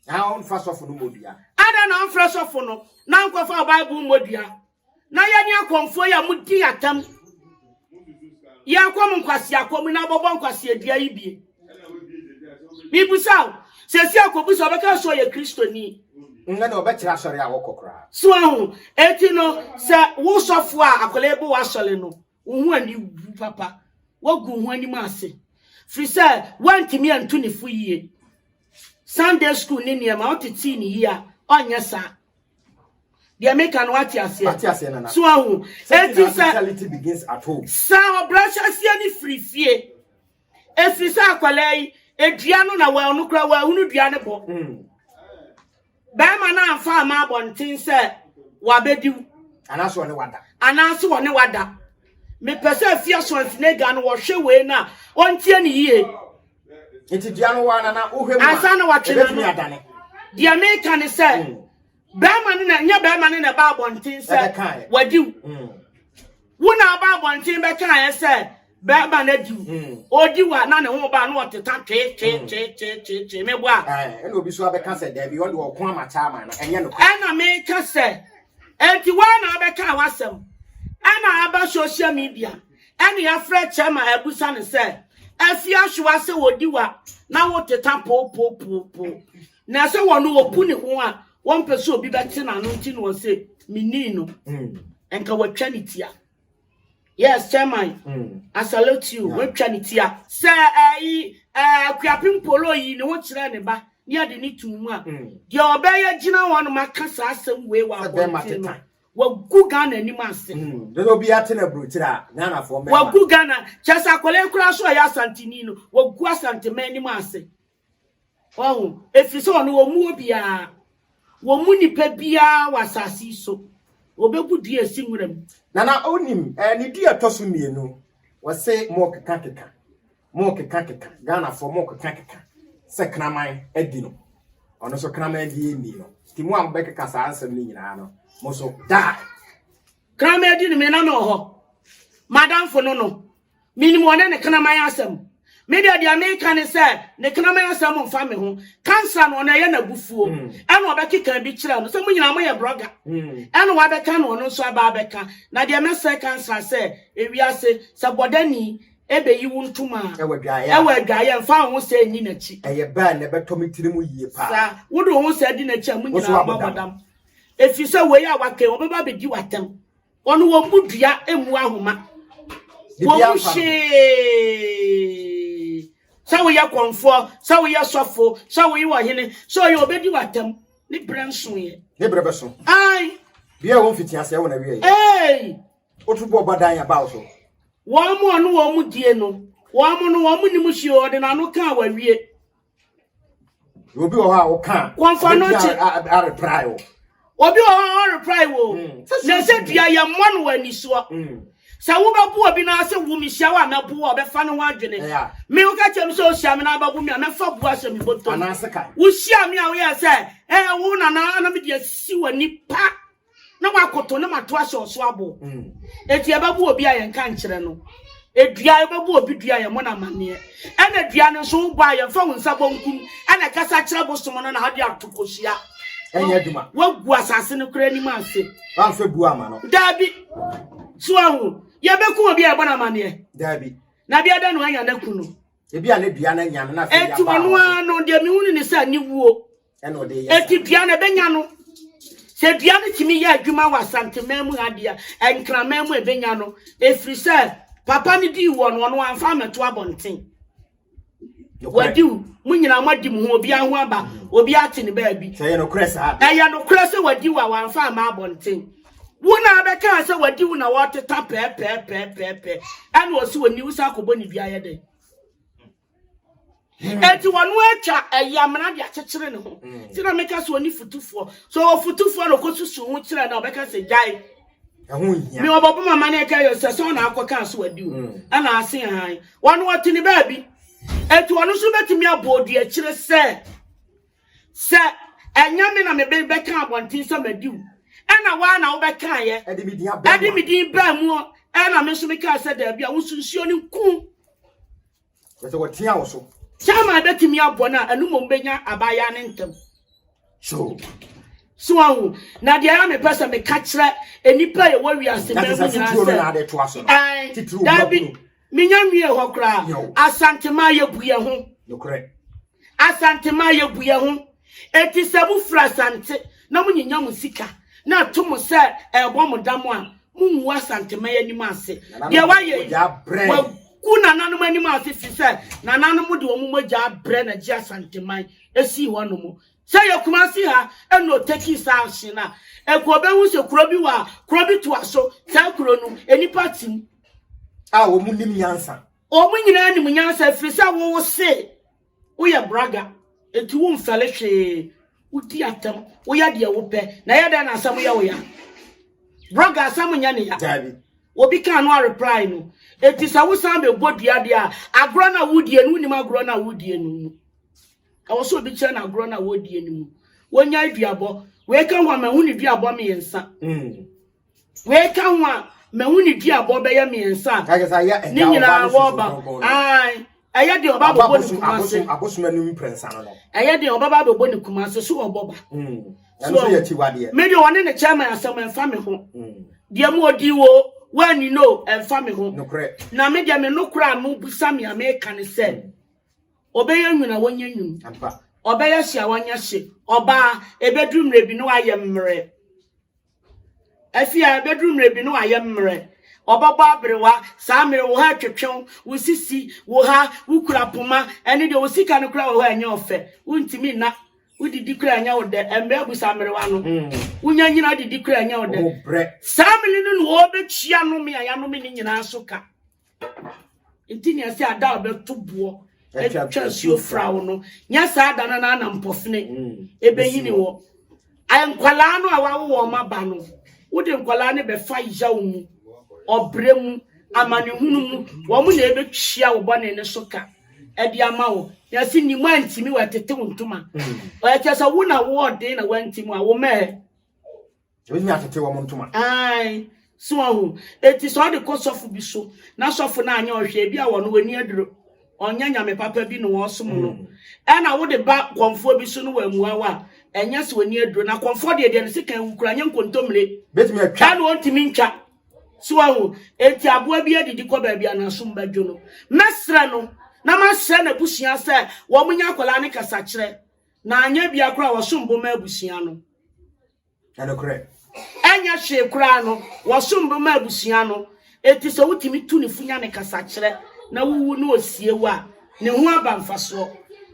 [SPEAKER 2] Na ɔmfa sɔfo no mmɔ dua.
[SPEAKER 1] Ada na ɔmfrɛ sɔfo no na nkɔfa Bible mmɔ dua. Na yɛne akɔmfoɔ yi a modi atam yɛkɔ mo nkwaseakɔ mu na abɔbɔ nkwaseadua yi bie. Mibusa o, sɛsi akɔbusa ɔbɛka sɛ ɔyɛ Kristoni.
[SPEAKER 2] Nna na ɔbɛkyerɛ asɔre a wɔkɔ koraa.
[SPEAKER 1] So ahu, eti no sɛ wo sɔfo a akwadaa bi w'asɔre no, wo ho ani wu papa, woagu wo ho anim ase. Firi sɛ woantumi antu ne fo yie. Sunday school ne nneɛma wotetee ne yie a, ɔnyɛ saa. Deɛ meka no wate aseɛ.
[SPEAKER 2] Mate aseɛ nana.
[SPEAKER 1] So ahu. Eti sɛ
[SPEAKER 2] Spirituality begins at home.
[SPEAKER 1] Sɛ ɔbrɛ hyɛseɛ ne firi fie. Ɛfiri sɛ akwadaa yi, edua no na wɔn no koraa wɔahunu dua no bɔ. Mm. Bɛrima no amfa ama abɔnten sɛ wabɛdiw.
[SPEAKER 2] Anaasɛ ɔne wada.
[SPEAKER 1] Anaasɛ ɔne wada. Mepɛ sɛ afie asoansinega no wɔhwɛ wei no a ɔntie ne yie.
[SPEAKER 2] Nti dua no wa nana wohwɛ mu a.
[SPEAKER 1] Ansa na watwe n'ano. Deɛ meka ne sɛ mm. bɛrima no na nyɛ bɛrima no na ɛba abɔnten sɛ wadiw. Mm. Wo na aba abɔnten bɛkaeɛ sɛ bɛrima no adiw. Mm. Ɔdi wa na ne ho ba na ɔteta twee twee mm. twee twee twee twee meboa.
[SPEAKER 2] Ɛna obi so abɛka sɛ daabi ɔde ɔko ama kyaama no ɛnyɛ no.
[SPEAKER 1] Ɛna meka sɛ enti woa na abɛka w'asɛm ɛna aba social media ɛna yɛafrɛ kyɛma abusa no sɛ afi ahwewa sɛ wɔdi wa na woteta popopopo na sɛ wɔn wɔpu ne ho a wɔmpɛ sɛ obi bɛte n'ano nti na wɔsɛ menii no mm. nka wɔatwa ne tia. Yes, chairman. Mm. I salute you. Yeah. Watwa ne tia. Sɛ ɛyi ɛɛ Akuapem Polo yi ne ho kyerɛ ne ba ne yɛde ne tum mu a. Mm. Deɛ ɔbɛyɛ gyina hɔ nom aka saa asɛm wei wɔ abɔnten no. Wagu Ghana anim ase.
[SPEAKER 2] Mm. Dodo bi ate na burokyerɛ a Ghanafoɔ mɛma.
[SPEAKER 1] Wagu Ghana. Kyɛ sɛ akwadaa yi koraa so ɔyɛ Asanteni no, wagu Asanteman anim ase. Wahu? Ɛfiri sɛ ɔno wɔmmu obiara. Wɔmmu nipa biara wɔ asase yi so. Wɔbɛbu dua asi nwura mu.
[SPEAKER 2] Nana onim eh, ne dua ɛtɔ so mmienu wɔse mo keka keka mo keka keka Ghanafoɔ mo keka keka sɛ kraman adi no ɔno nso kraman bi nni no nti mo a mobɛkeka saa nsɛm no nyinaa no mo so die.
[SPEAKER 1] Kraman adi no me na me wɔ hɔ madamfo no no Menim ɔne ne kraman asɛm. Me deɛ deɛ meka ne sɛ ne kraman asɛm mfa me ho. Kansa no ɔno ɛyɛ n'abufuo. Ɛna ɔbɛkeka bi kyerɛ no sɛ mo nyinaa moyɛ brɔga. Ɛna wabɛka na ɔno nso aba abɛka. Na deɛ mɛsrɛ kansa sɛ ewiase sɛ bɔdani ɛbɛyi wo ntoma a
[SPEAKER 2] ɛwɔ adwaeɛ
[SPEAKER 1] ɛwɔ adwaeɛ mfa wo ho sɛ nni n'akyi.
[SPEAKER 2] Ɛyɛ bɛn na ɛbɛtɔ me tiri mu yie paa.
[SPEAKER 1] Saa wode wo ho sɛ di n'akyi a mo
[SPEAKER 2] Wo so
[SPEAKER 1] nyinaa
[SPEAKER 2] wabɔ
[SPEAKER 1] moabɔ dam. Ɛfiri sɛ wei a waka yi ɔbɛba abɛdi w'atɛm. Ɔno wɔn mu dua mmu ahoma. Wɔn mu hwee. Sɛ woyɛ kɔnfoɔ, sɛ woyɛ sɔfo, sɛ woyɛ ɔhene, sɛ ɔyɛ obedi w'atam. Ne brɛ nso yɛ.
[SPEAKER 2] Ne brɛ bɛso.
[SPEAKER 1] Ai.
[SPEAKER 2] Bia wɔn fiti aseɛ wɔn awie yɛ.
[SPEAKER 1] Ei.
[SPEAKER 2] Wotu bɔ ɔba dan aba wo so.
[SPEAKER 1] Wɔn mu ɔno wɔn mu die no. Wɔn mu no wɔn mu nim hwee ɔde n'ano kaa wawie.
[SPEAKER 2] Obi wɔ hɔ a woka a.
[SPEAKER 1] Kɔnfa no kye.
[SPEAKER 2] Areply wo.
[SPEAKER 1] Obi wɔ hɔ a ɔreply wo. Na sɛ dua yɛ mmɔ no wɔ anisoɔ. Sɛ wobɛbo obi na sɛ wo mehyia wo a mɛbo wo a ɔbɛfa ne ho adwene. Me woka kyerɛ me sɛ ohyia me na abɛbo me a mɛfa bu ahyɛ me bɔtɔ. Wohyia me a woyɛ sɛ ɛɛ wo nana na mede asi w'ani pa. na wakoto na mato ahyɛ ɔso abo. Eti ɛbɛbo obi a yɛnka nkyerɛ no. Edua ɛbɛbo obi dua yɛmmɔ no amanneɛ. Ɛna dua no nso wobɔ a yɛmfa wo nsa bonkum ɛna ɛkasa kyerɛ bosom no na ade ato kosua.
[SPEAKER 2] Ɛnyɛ adwuma.
[SPEAKER 1] Wagu asase no koraa anim ase.
[SPEAKER 2] Wamfa bu ama no.
[SPEAKER 1] Daabi. So ahu. Yɛbɛku obi a yɛbɔ no amanneɛ.
[SPEAKER 2] Daabi.
[SPEAKER 1] Na bia dɛn na wanya no aku no.
[SPEAKER 2] Ebi a ne dua no anya no na afei
[SPEAKER 1] Eti ɔno ara no deɛ mehunu ne sɛ ne wuo.
[SPEAKER 2] Ɛna ɔde yɛ saa.
[SPEAKER 1] Eti dua no ɛbɛnya no. Sɛ dua no tumi yɛ adwuma wɔ Asanteman mu ha deɛ, Nkraman mu ɛbɛnya no. Ɛfiri sɛ papa no dii wɔ no, ɔno wamfa ammɛto abɔnten. Wadi wo, mo nyinaa moadi mo ho, obiara ho aba, obiara te ne baabi.
[SPEAKER 2] Sɛ ɛyɛ nokorɛ saa deɛ.
[SPEAKER 1] Ɛyɛ nokorɛ sɛ wadi wo a wamfa amma abɔnten. Wo na abɛkaa sɛ wadi wo na wɔteta pɛɛpɛɛpɛɛpɛɛ ɛna ɔsi wɔ ni wo san akɔbɔ ne dua yɛ dɛn? Eti wɔn atwa ɛyɛ amena de akyekyere ne ho. Ti na meka sɛ ɔne futufoɔ. So ɔwɔ futufoɔ na ɔkɔsusu ho kyerɛ na ɔbɛka sɛ gyae.
[SPEAKER 2] Ɛho nhia.
[SPEAKER 1] Me ɔbɔbɔ mama ne ɛka yɛ sɛ sɛ ɔna akɔka so wadi o. Ɛna ase han. Wɔn wɔte ne baabi. Eti ɔno nso bɛtumi abɔ odi akyire sɛ sɛ ɛnyɛ me na mebe bɛka abɔnten sɛ madi wo. Ɛna waa na wobɛkaeɛ.
[SPEAKER 2] Ɛde me din abɛn mu.
[SPEAKER 1] Ɛde me din baa mu. Ɛna me nso mekaa sɛ daabi a wo nso nsuo no nku.
[SPEAKER 2] Sɛ wɔtea wo so.
[SPEAKER 1] Chairman bɛtumi abɔ no a, ɛno mmom bɛnya abaayaa no ntɛm.
[SPEAKER 2] So.
[SPEAKER 1] So ahu. Na deɛ ɛyɛ mepɛ sɛ meka kyerɛ nnipa a ɛwɔ wiase man mu nyinaa
[SPEAKER 2] sɛ,
[SPEAKER 1] ɛn, daabi, menya nwie hɔ koraa. Asantema yɛbu yɛn ho. Asantema yɛbu yɛn ho. Eti sɛ mofiri Asante na monyinya mo sika na ɛto mo sɛ ɛrebɔ mo dam a, mongu Asanteman anim ase. Deɛ wayɛ yi, wagu nananom anim ase firi sɛ nananom de wɔn mogya abrɛ na gye Asanteman esii hɔnom. Sɛ yɛ Kumasi ha ɛna ɔtaki saa ahye no a, ɛkɔ ɔbɛhu sɛ kuro bi wɔ a, kuro bi toa so, saa kuro no, nnipa tim.
[SPEAKER 2] A wɔn nim nyansa.
[SPEAKER 1] Wɔn nyinaa nim nyansa firi sɛ wo se woyɛ braga, enti womfɛle hwee, wodi atɛm, woyɛ deɛ wopɛ, na ɛyɛ dɛn na asɛm yɛ wo ya? Braga asɛm nyɛ ne ya.
[SPEAKER 2] Daabi.
[SPEAKER 1] Obi ka no a reply no. Enti sɛ wosan bɛbɔ dua deɛ a, agorɔ no a wodie no, wonim agorɔ no a wodie no mu. Ɛwɔ sɛ obi kyerɛ no agorɔ no a wɔdie no mu. Wɔnya duabɔ. Wei ka ho a mahu ne duabɔ mmiɛnsa.
[SPEAKER 2] Mm.
[SPEAKER 1] Wei ka ho a mahu ne duabɔ bɛyɛ mmiɛnsa a ne nyinaa wɔba. Ae, ɛyɛ deɛ ɔba abɛbɔ ne kuma ase.
[SPEAKER 2] Abosom anim mprɛnsa no no.
[SPEAKER 1] Ɛyɛ deɛ ɔbɛba abɛbɔ ne kuma ase so ɔbɔ ba.
[SPEAKER 2] Mm. Ɛno nso yɛ akyiwadeɛ.
[SPEAKER 1] Me deɛ ɔne ne chairman asɛm ɛmfa me ho. Mm. Deɛ mu ɔdi wo wɔani no ɛmfa me ho.
[SPEAKER 2] Nokorɛ.
[SPEAKER 1] Na me deɛ me nokorɛ a mobisa me a meka ne sɛ. Mm. Ɔbɛyɛ nwunu a wɔnyɛ nwunu. Ɔbɛyɛ hye a wɔnyɛ hye. Ɔbaa, ɛbɛduru mmerɛ bi na wayɛ mmerɛ. Afie a, ɛbɛduru mmerɛ bi na wayɛ mmerɛ. Ɔbɛbɔ aberewa, saa mmerɛ wo ha twetwew, wo sisi, wo ha, wo kura poma, ɛne deɛ wo sika no kura wɔ hɔ a ɛnyɛ ɔfɛ. Wontumi nna, wodidi kura ɛnyɛ wo dɛ, mmerɛ abu saa mmerewa no. Wonya nyina didi kura ɛnyɛ wo dɛ. Saa mmere no na wɔbɛtua nome a yɛanome ne nyinaa so ka. Nti nea sɛ ada a ɔbɛto boɔ atwa nsuo fra wo no nyɛ saa da no na ana mpɔfene mm. ɛbɛnyini wɔ nkwalaa no a wawo wɔn aba no wode nkwalaa no bɛfa yaw mu ɔbrɛ mu amanehunu mu wɔn na ɛbɛtua wo bɔne no so ka ɛde ama wo yɛse nimu antimi wɔatete wo ntoma mm. ɛkyɛ sɛ wo na woɔden na woantimi a wo mɛɛ
[SPEAKER 2] Ebetumi atete wɔn ntoma.
[SPEAKER 1] Ae, so ahu. Eti sɛ ɔde kɔ sɔfo bi so na sɔfo no anyɛ ɔhwɛ ebi a wɔn wɔ ani aduro. Ɔnyɛ nyame papa bi na wɔsom no. Ɛna wode ba kɔmfoɔ bi so no wammua wo a, ɛnyɛ sɛ ɔni aduro. Na kɔmfoɔ deɛ deɛ ne sekan wu koraa nyɛ nkontommire.
[SPEAKER 2] Bɛtumi atwa.
[SPEAKER 1] Ɛna ɔntumi ntwa. So wahu? Enti aboa bi adidi kɔ baabi a n'asom bɛdwo no. Mɛsrɛ no na masrɛ n'abusua sɛ wɔnyɛ akwadaa no kasakyerɛ. Na anyɛ bia koraa wɔsom bo ma abusua no.
[SPEAKER 2] Ɛnokorɛ.
[SPEAKER 1] Ɛnyɛ hwee koraa no, wɔsom bo ma abusua no. Enti sɛ wotumi tu ne fo nya ne kasakyerɛ na wowu na osie wo a, ne ho aba mfasoɔ.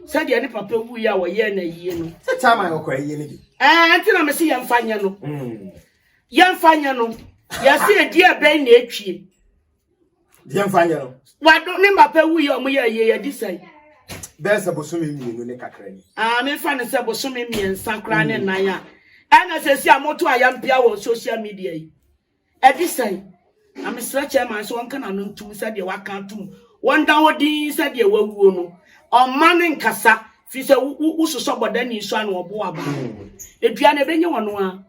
[SPEAKER 1] Sɛdeɛ ne papa wuiɛ a wɔyɛɛ no ayie no.
[SPEAKER 2] Sɛ chairman ɔkɔ ayie no bi.
[SPEAKER 1] Ɛɛ, nti na mese yɛmfa nyɛ no. Yɛmfa nyɛ no. Yɛse ɛdi ɛbɛn na ɛtwie.
[SPEAKER 2] Deɛ mfa nyɛ no.
[SPEAKER 1] Wado ne papa wuiɛ a wɔyɛ ayie yɛdi sɛn?
[SPEAKER 2] Bɛyɛ sɛ bosome mmienu ne kakra ni.
[SPEAKER 1] Ah, memfa no sɛ bosome mmiɛnsa koraa ne nnan a. Ɛna sɛsi a moto ayampia wɔ social media yi. Ɛdi sɛn? Na mesrɛ chairman sɛ ɔnka n'ano ntom sɛdeɛ waka atom. Wɔnda hɔ dinn sɛdeɛ wawuo no. Ɔmma no nkasa, firi sɛ wososɔ bɔdani so a na ɔbo aba. Edua no ɛbɛnya wɔn a.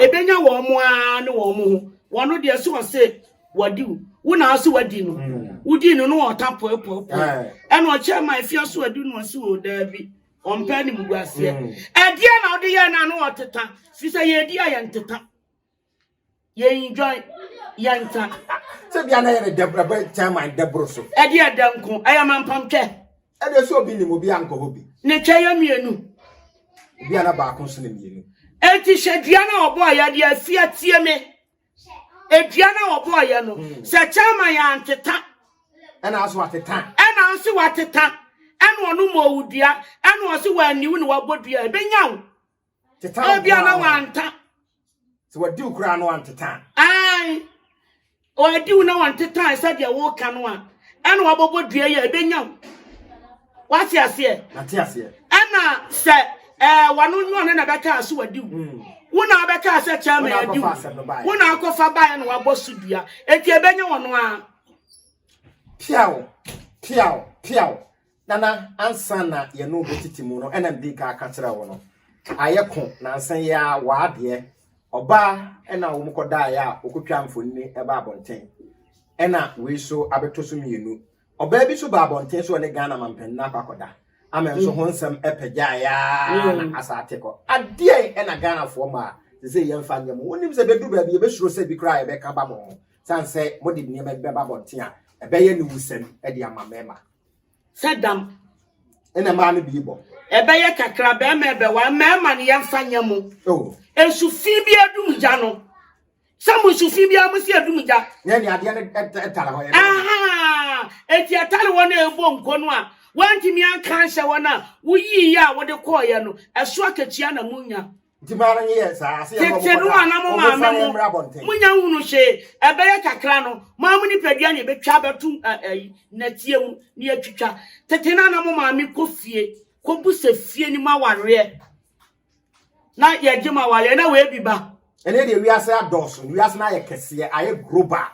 [SPEAKER 1] Ɛbɛnya wɔn ara ne wɔn ho. Wɔn deɛ so ɔse wadi wo. Wo na ɔse wadi no. Wodi no no ɔta poepoepoe. Ɛna ɔkyɛ ma efia so adi no ɔse o daabi. Ɔmpɛ animguaseɛ. Ɛdeɛ na ɔde yɛ no ano ɔteta. Firi sɛ yɛdi a yɛnteta. Yɛ enjoy yɛnta.
[SPEAKER 2] Sɛ bia na yɛ ne dɛbrɛ bɛ chairman dɛboro so.
[SPEAKER 1] Ɛdeɛ ɛdɛ nko ɛyɛ mampamtwɛ.
[SPEAKER 2] Ɛdeɛ sɛ obi nim obi ankɔ hɔ bi.
[SPEAKER 1] Ne twɛ yɛ mmienu.
[SPEAKER 2] Obi a na baako nso ne mmienu.
[SPEAKER 1] Enti hwɛ dua no a ɔbɔɔyɛ deɛ afia tie me. Edua no a ɔbɔɔyɛ no hmm. sɛ chairman yɛ anteta.
[SPEAKER 2] Ɛna nso wateta.
[SPEAKER 1] Ɛna nso wateta. Ɛna ɔno ma owu dua. Ɛna ɔse waniw na wabɔ dua. Ebenya wo.
[SPEAKER 2] Teta
[SPEAKER 1] Ebia na wanta.
[SPEAKER 2] Sɛ wadi wo koraa no anteta.
[SPEAKER 1] Ae. Wadi wo na wanteta sɛdeɛ woka no a, ɛna wabɔbɔ dua yi a ɛbɛnya wo. Wate aseɛ?
[SPEAKER 2] Mate aseɛ.
[SPEAKER 1] Ɛna sɛ ɛɛ wano nyɛ ɔno na bɛka so wadi wo. Hmm. Wo na wabɛka sɛ chairman adi wo. Wo na akɔfa baeɛ na wabɔ so dua. Enti ɛbɛnya wɔn a.
[SPEAKER 2] Piaw, piaw, piaw. Nana, ansa na yɛne wo bɛtete mu no, ɛna medi kan aka kyerɛ wo no, ayɛ ko nansa yi ara w'adeɛ, ɔbaa ɛna wɔn kɔdaeɛ a wɔkɔtwaa mfonini ɛba abɔnten, ɛna wei so abɛtɔ so mmienu. Ɔbaa bi so ba abɔnten so ɔne Ghana mampanin no akɔ akɔda, ama nso ho nsɛm ɛpagyaeɛ ara na asa ate kɔ. Adeɛn ɛna Ghanafoɔ mmaa sɛ sɛ yɛmfa nyɛ mo? Wonim sɛ bɛduru baabi yɛbɛsuro sɛ bi koraa yɛbɛka ba mo ho, sane sɛ mode nneɛma bi bɛba abɔnten a ɛbɛyɛ aniwusɛm de ama mmarima.
[SPEAKER 1] Sɛ dam.
[SPEAKER 2] Ɛna mmaa no bi bɔ.
[SPEAKER 1] Ɛbɛyɛ kakra bɛrima ɛbɛwa mmarima no yɛmfa nyɛ mo.
[SPEAKER 2] Oh.
[SPEAKER 1] Nsu fi bi adum gya no. Sɛ mo nsu fi bi a mo si adum gya.
[SPEAKER 2] Nyɛ ne adeɛ no ɛtare hɔ yɛ.
[SPEAKER 1] Aha! Eti ɛtare hɔ na ɛbɔ nko no a wɔntumi anka anhyɛ hɔ no a woyii yɛ a wode kɔɔyɛ no ɛso akatua na monya.
[SPEAKER 2] Nti maa no nyɛ saa ase yɛ
[SPEAKER 1] Tete no a na mo maame mo monya nhunu hwee ɛbɛyɛ kakra no mo ara mo nipadua na ebetwa abɛto ɛyi nɛteɛ mu na yɛatwitwa. Tete no a na mo maame kɔ fie kɔbu sɛ fie no mu awareɛ na yɛgye mo awareɛ na wei bi ba.
[SPEAKER 2] Ɛnɛ deɛ wiase adɔɔso wiase no ayɛ kɛseɛ ayɛ global.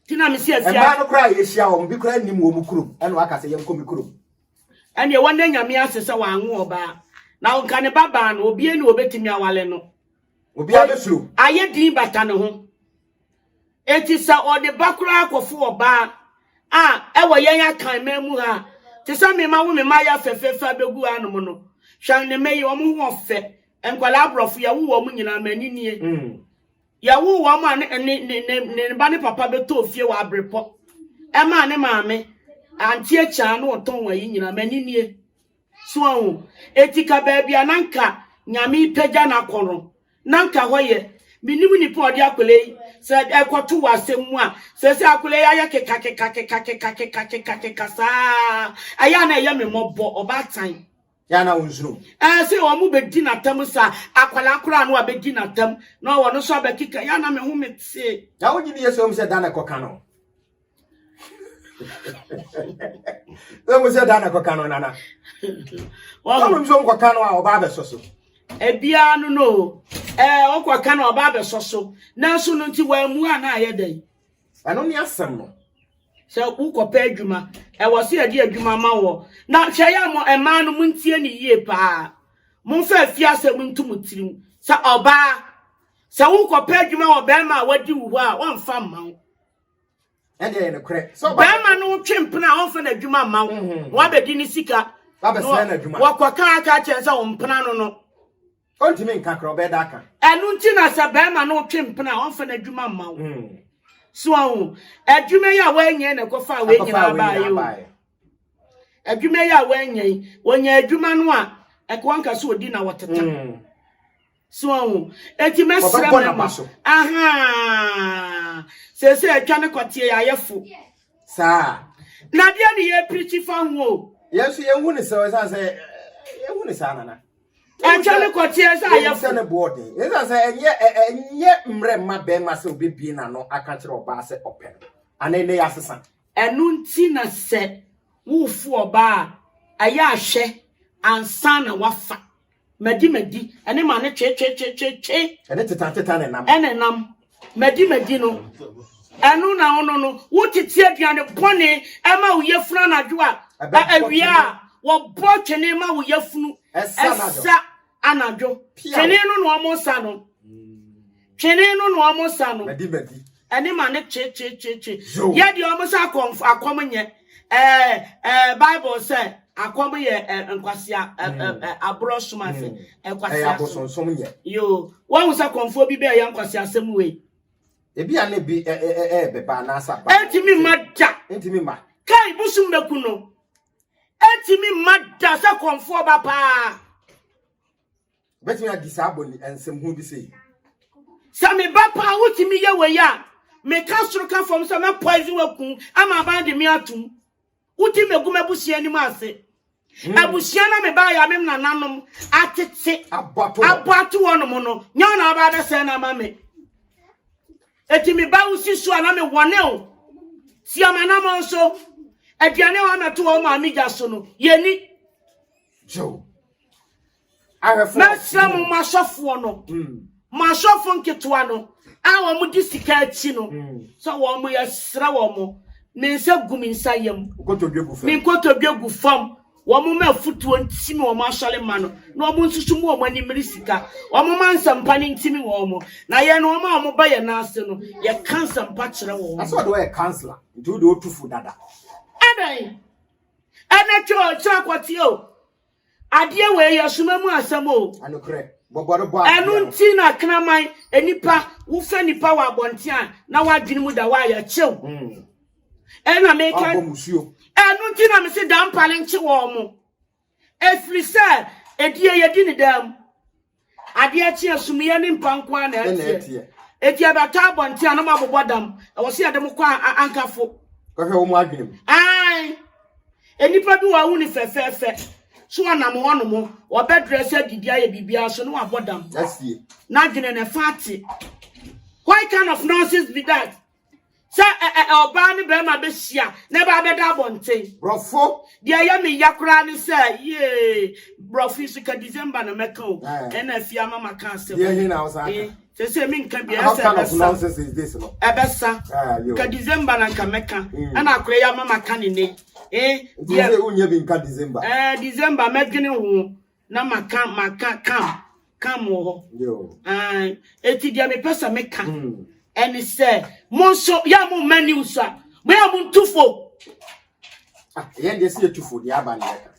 [SPEAKER 1] Ti na mesi afia.
[SPEAKER 2] Mmaa no koraa yɛhyia wɔn bi koraa nnim wɔn kurom ɛna waka sɛ yɛnkɔ me kurom.
[SPEAKER 1] Ɛnneɛ wɔnda Nyame ase sɛ wanwo ɔbaa. Na ɔnka ne ba baa no, obie ne obetumi awale no.
[SPEAKER 2] Obiara bɛsuro.
[SPEAKER 1] Ayɛ din bata ne ho. Enti sɛ ɔde ba koraa kɔfo ɔbaa a, ɛwɔ yɛn Akan man mu ha a, te sɛ me ma wo me mma yɛ afɛfɛɛfɛ abɛgu hanom no, hwɛ ne mma yi, wɔn ho ɔfɛ. Nkwadaa aborɔfo, yɛwo wɔn nyinaa, m'ani nie. Mm. Yɛwoo wɔn a ne ne ne ne ne ba ne papa bɛtɔɔ fie wɔ abrepɔ ɛmaa ne maame ante akyaa na ɔtɔn wɔn ayi nyinaa m'ani nie so ahu eti ka baabi a na nka nyame pagya no akɔ no na nka hɔ yɛ menim nipa ɔde akwadaa yi sɛ ɛkɔto wɔ asɛm mu a sɛ sɛ akwadaa yi ayɛ keka keka keka keka keka keka keka saa ɛyɛ a na ɛyɛ me mmɔbɔ ɔbaatan
[SPEAKER 2] Yɛ na wonsuro.
[SPEAKER 1] Ɛɛ sɛ wɔn bɛdi n'atam sa akwadaa koraa no abɛdi n'atam na wɔn nso abɛkeka yɛ na me ho me te.
[SPEAKER 2] Na wogye di yɛ sɛ wɔn sɛ da na ɛkɔka no. Sɛ wɔn sɛ da na ɛkɔka no nana. Wɔn nso nkɔka no a ɔba abɛsɔ so.
[SPEAKER 1] Ebiara no no ɛɛ ɔkɔka no ɔba abɛsɔ so nanso no nti wɔn amu a na ayɛ dɛn.
[SPEAKER 2] Ɛno ne asɛm no.
[SPEAKER 1] Sɛ wokɔpɛ adwuma, ɛwɔ sɛ yɛde adwuma ma wɔ. Na hwɛ yɛ mo mmaa no montie ne yie paa. Momfa afie asɛm nto mo tirim. Sɛ ɔbaa, sɛ wokɔpɛ adwuma wɔ bɛrima a wadi wo hɔ a, wɔmfa mma wo.
[SPEAKER 2] Ɛndeɛ yɛ nokorɛ. Sɛ ɔba.
[SPEAKER 1] Bɛrima no twe mpena a ɔmfa n'adwuma mma wo.
[SPEAKER 2] Mhm.
[SPEAKER 1] Na wabɛdi ne sika.
[SPEAKER 2] Wabɛsɛe n'adwuma.
[SPEAKER 1] Wɔkɔka aka kyerɛ sɛ wo mpena no no.
[SPEAKER 2] Ɔntumi nka koraa ɔbɛyɛ da aka.
[SPEAKER 1] Ɛno nti na sɛ bɛrima no twe mpena a ɔmfa n'adwuma mma wo. So ahu, adwuma yi a woanya na ɛkɔfa wei nyinaa baeɛ o. Adwuma yi a woanya yi, wɔnya adwuma no a, ɛka wɔnka sɛ ɔdi na wɔteta. So ahu, eti mɛsrɛ mɛma. Aha, sɛ atwa ne kɔteɛ yɛ ayɛfo.
[SPEAKER 2] Saa.
[SPEAKER 1] Na deɛ ne yɛ pirikyi fa ho o.
[SPEAKER 2] Yɛn nso yɛn ne sɛ ɛsan sɛ yɛn hu ne saa nana.
[SPEAKER 1] Atwa ne kɔteɛ sɛ ayɛfo.
[SPEAKER 2] Sɛ ne boɔ den. Ɛsan sɛ ɛnyɛ ɛnyɛ mmerɛ mma bɛrima sɛ obebie n'ano aka kyerɛ ɔbaa sɛ ɔpɛ no. Ana ɛnɛ yɛ asesa.
[SPEAKER 1] Ɛno nti na sɛ wofo ɔbaa a ɛyɛ ahwɛ ansa na wafa. Madi madi ɛne ma ne twe twe twe twe twe.
[SPEAKER 2] Ɛne teta teta ne nam.
[SPEAKER 1] Ɛne nam. Madi madi no. Ɛno na ɔno no wotete aduane bɔne ɛma wo yafunu anadwo a awia a wɔbɔ twene ma wo yafunu ɛsa anadwo. Twene no na ɔmo sa no. Twene no na ɔmo sa no.
[SPEAKER 2] Madi madi.
[SPEAKER 1] Ɛne ma ne twe twe twe twe. Yɛ deɛ ɔmo sa akɔm akɔm nyɛ. Bible sɛ akɔm yɛ nkwasia aborɔ soma ase. Nkwasia
[SPEAKER 2] abosonsom nyɛ.
[SPEAKER 1] Yo, wɔn sɛ kɔnfoɔ bi bɛyɛ nkwasia asɛm wei.
[SPEAKER 2] Ebi a ne bi bɛba anaasɛ aba.
[SPEAKER 1] Ɛntumi mma da.
[SPEAKER 2] Ɛntumi mma.
[SPEAKER 1] Kai busum bɛku no. Ɛntumi mma da sɛ kɔnfoɔ ba paa.
[SPEAKER 2] Bɛtumi adi saa abɔ nsɛm ho bi sei.
[SPEAKER 1] Sɛ me ba paa wotumi yɛ wei a, meka soro ka fam sɛ mɛ poison waku ama aban de me atum. Wotumi megu m'abusua anim ase. Abusua na me ba ya me nananom atete.
[SPEAKER 2] Abɔ
[SPEAKER 1] ato hɔ nom no. Nyɛ na aba abɛsɛn na ama me. Eti me ba wosi so a na me wɔne o. Si amanam nso. Aduane wa mɛto wɔ maame gya so no. Yɛni.
[SPEAKER 2] Joe. Ahwɛfo.
[SPEAKER 1] Mɛsrɛ mo masɔfoɔ no. Masɔfo nketewa no. A wɔn di sika akyi no. Sɛ wɔn yɛsrɛ wɔn. Me nsa gu me nsa yam. Me nkotodwe gu fam. Wɔn ma afutuo ntimi wɔn asɔre ma no. Na wɔn nso so mu wɔn ani mmiri sika. Wɔn ma nsɛmpa ne ntimi wɔn. Na yɛn no wɔn a wɔn ba yɛn ase no, yɛka nsɛmpa kyerɛ wɔn.
[SPEAKER 2] Asɔ de wɔyɛ counselor. Nti wo de otufu dada.
[SPEAKER 1] Ɛdɛn? Ɛnɛ twɛ ɔkyerɛ akɔte o. Adeɛ wei yɛ soma mu asɛm o.
[SPEAKER 2] Anokorɛ. Bɔbɔre bɔ
[SPEAKER 1] adeɛ. Ɛno nti na kraman enipa wofa nipa wɔ abɔnten a na wadwene mu da wa yɛ kyew. Ɛna meka.
[SPEAKER 2] Abɔ musuo.
[SPEAKER 1] Ɛno nti na mese dampare nkye wɔn mo. Ɛfiri sɛ edie yɛdi ne dam. Adeɛ kye asumiyɛ ne mpa nko ara na ɛteɛ. Eti ɛbɛtɔ abɔnten a na mo abobɔ dam. Ɛwɔ sɛ yɛde mo kɔ ankafo.
[SPEAKER 2] Kɔhwɛ wɔn adwene mu.
[SPEAKER 1] Ae. Enipa bi wɔ ahu ne fɛfɛɛfɛ. So anam hɔ nom wɔbɛdrɛ sɛ didi ayɛ biribiara so na wabɔ dam.
[SPEAKER 2] Asie.
[SPEAKER 1] N'adwene na ɛfa ate. What kind of nonsense be that? Sɛ ɔbaa ne bɛrima bɛhyia na ɛbaa bɛda abɔnten.
[SPEAKER 2] Brɔfo.
[SPEAKER 1] Deɛ ɛyɛ me ya koraa ne sɛ yee brɔfo yi so ka December na mɛka o. Ɛna afie ama maka asɛm.
[SPEAKER 2] Deɛ he na ɔsan aka.
[SPEAKER 1] Sɛ sɛ menka bi
[SPEAKER 2] How
[SPEAKER 1] ɛsɛ
[SPEAKER 2] kind of
[SPEAKER 1] ɛbɛsa.
[SPEAKER 2] nonsense is this no?
[SPEAKER 1] Ɛbɛsa. Ka December na nka mɛka. Ɛna akora yi ama maka ne ne.
[SPEAKER 2] Nti sɛ wonyɛ bi nka December.
[SPEAKER 1] December mɛdwene ho na maka maka kam kam wɔ hɔ.
[SPEAKER 2] Yo.
[SPEAKER 1] Eti deɛ mepɛ sɛ meka. Ɛne sɛ mo nso yɛ mo mma news a mo yɛ mo ntufo.
[SPEAKER 2] Yɛn deɛ sɛ yɛtufo deɛ aba ne yɛka.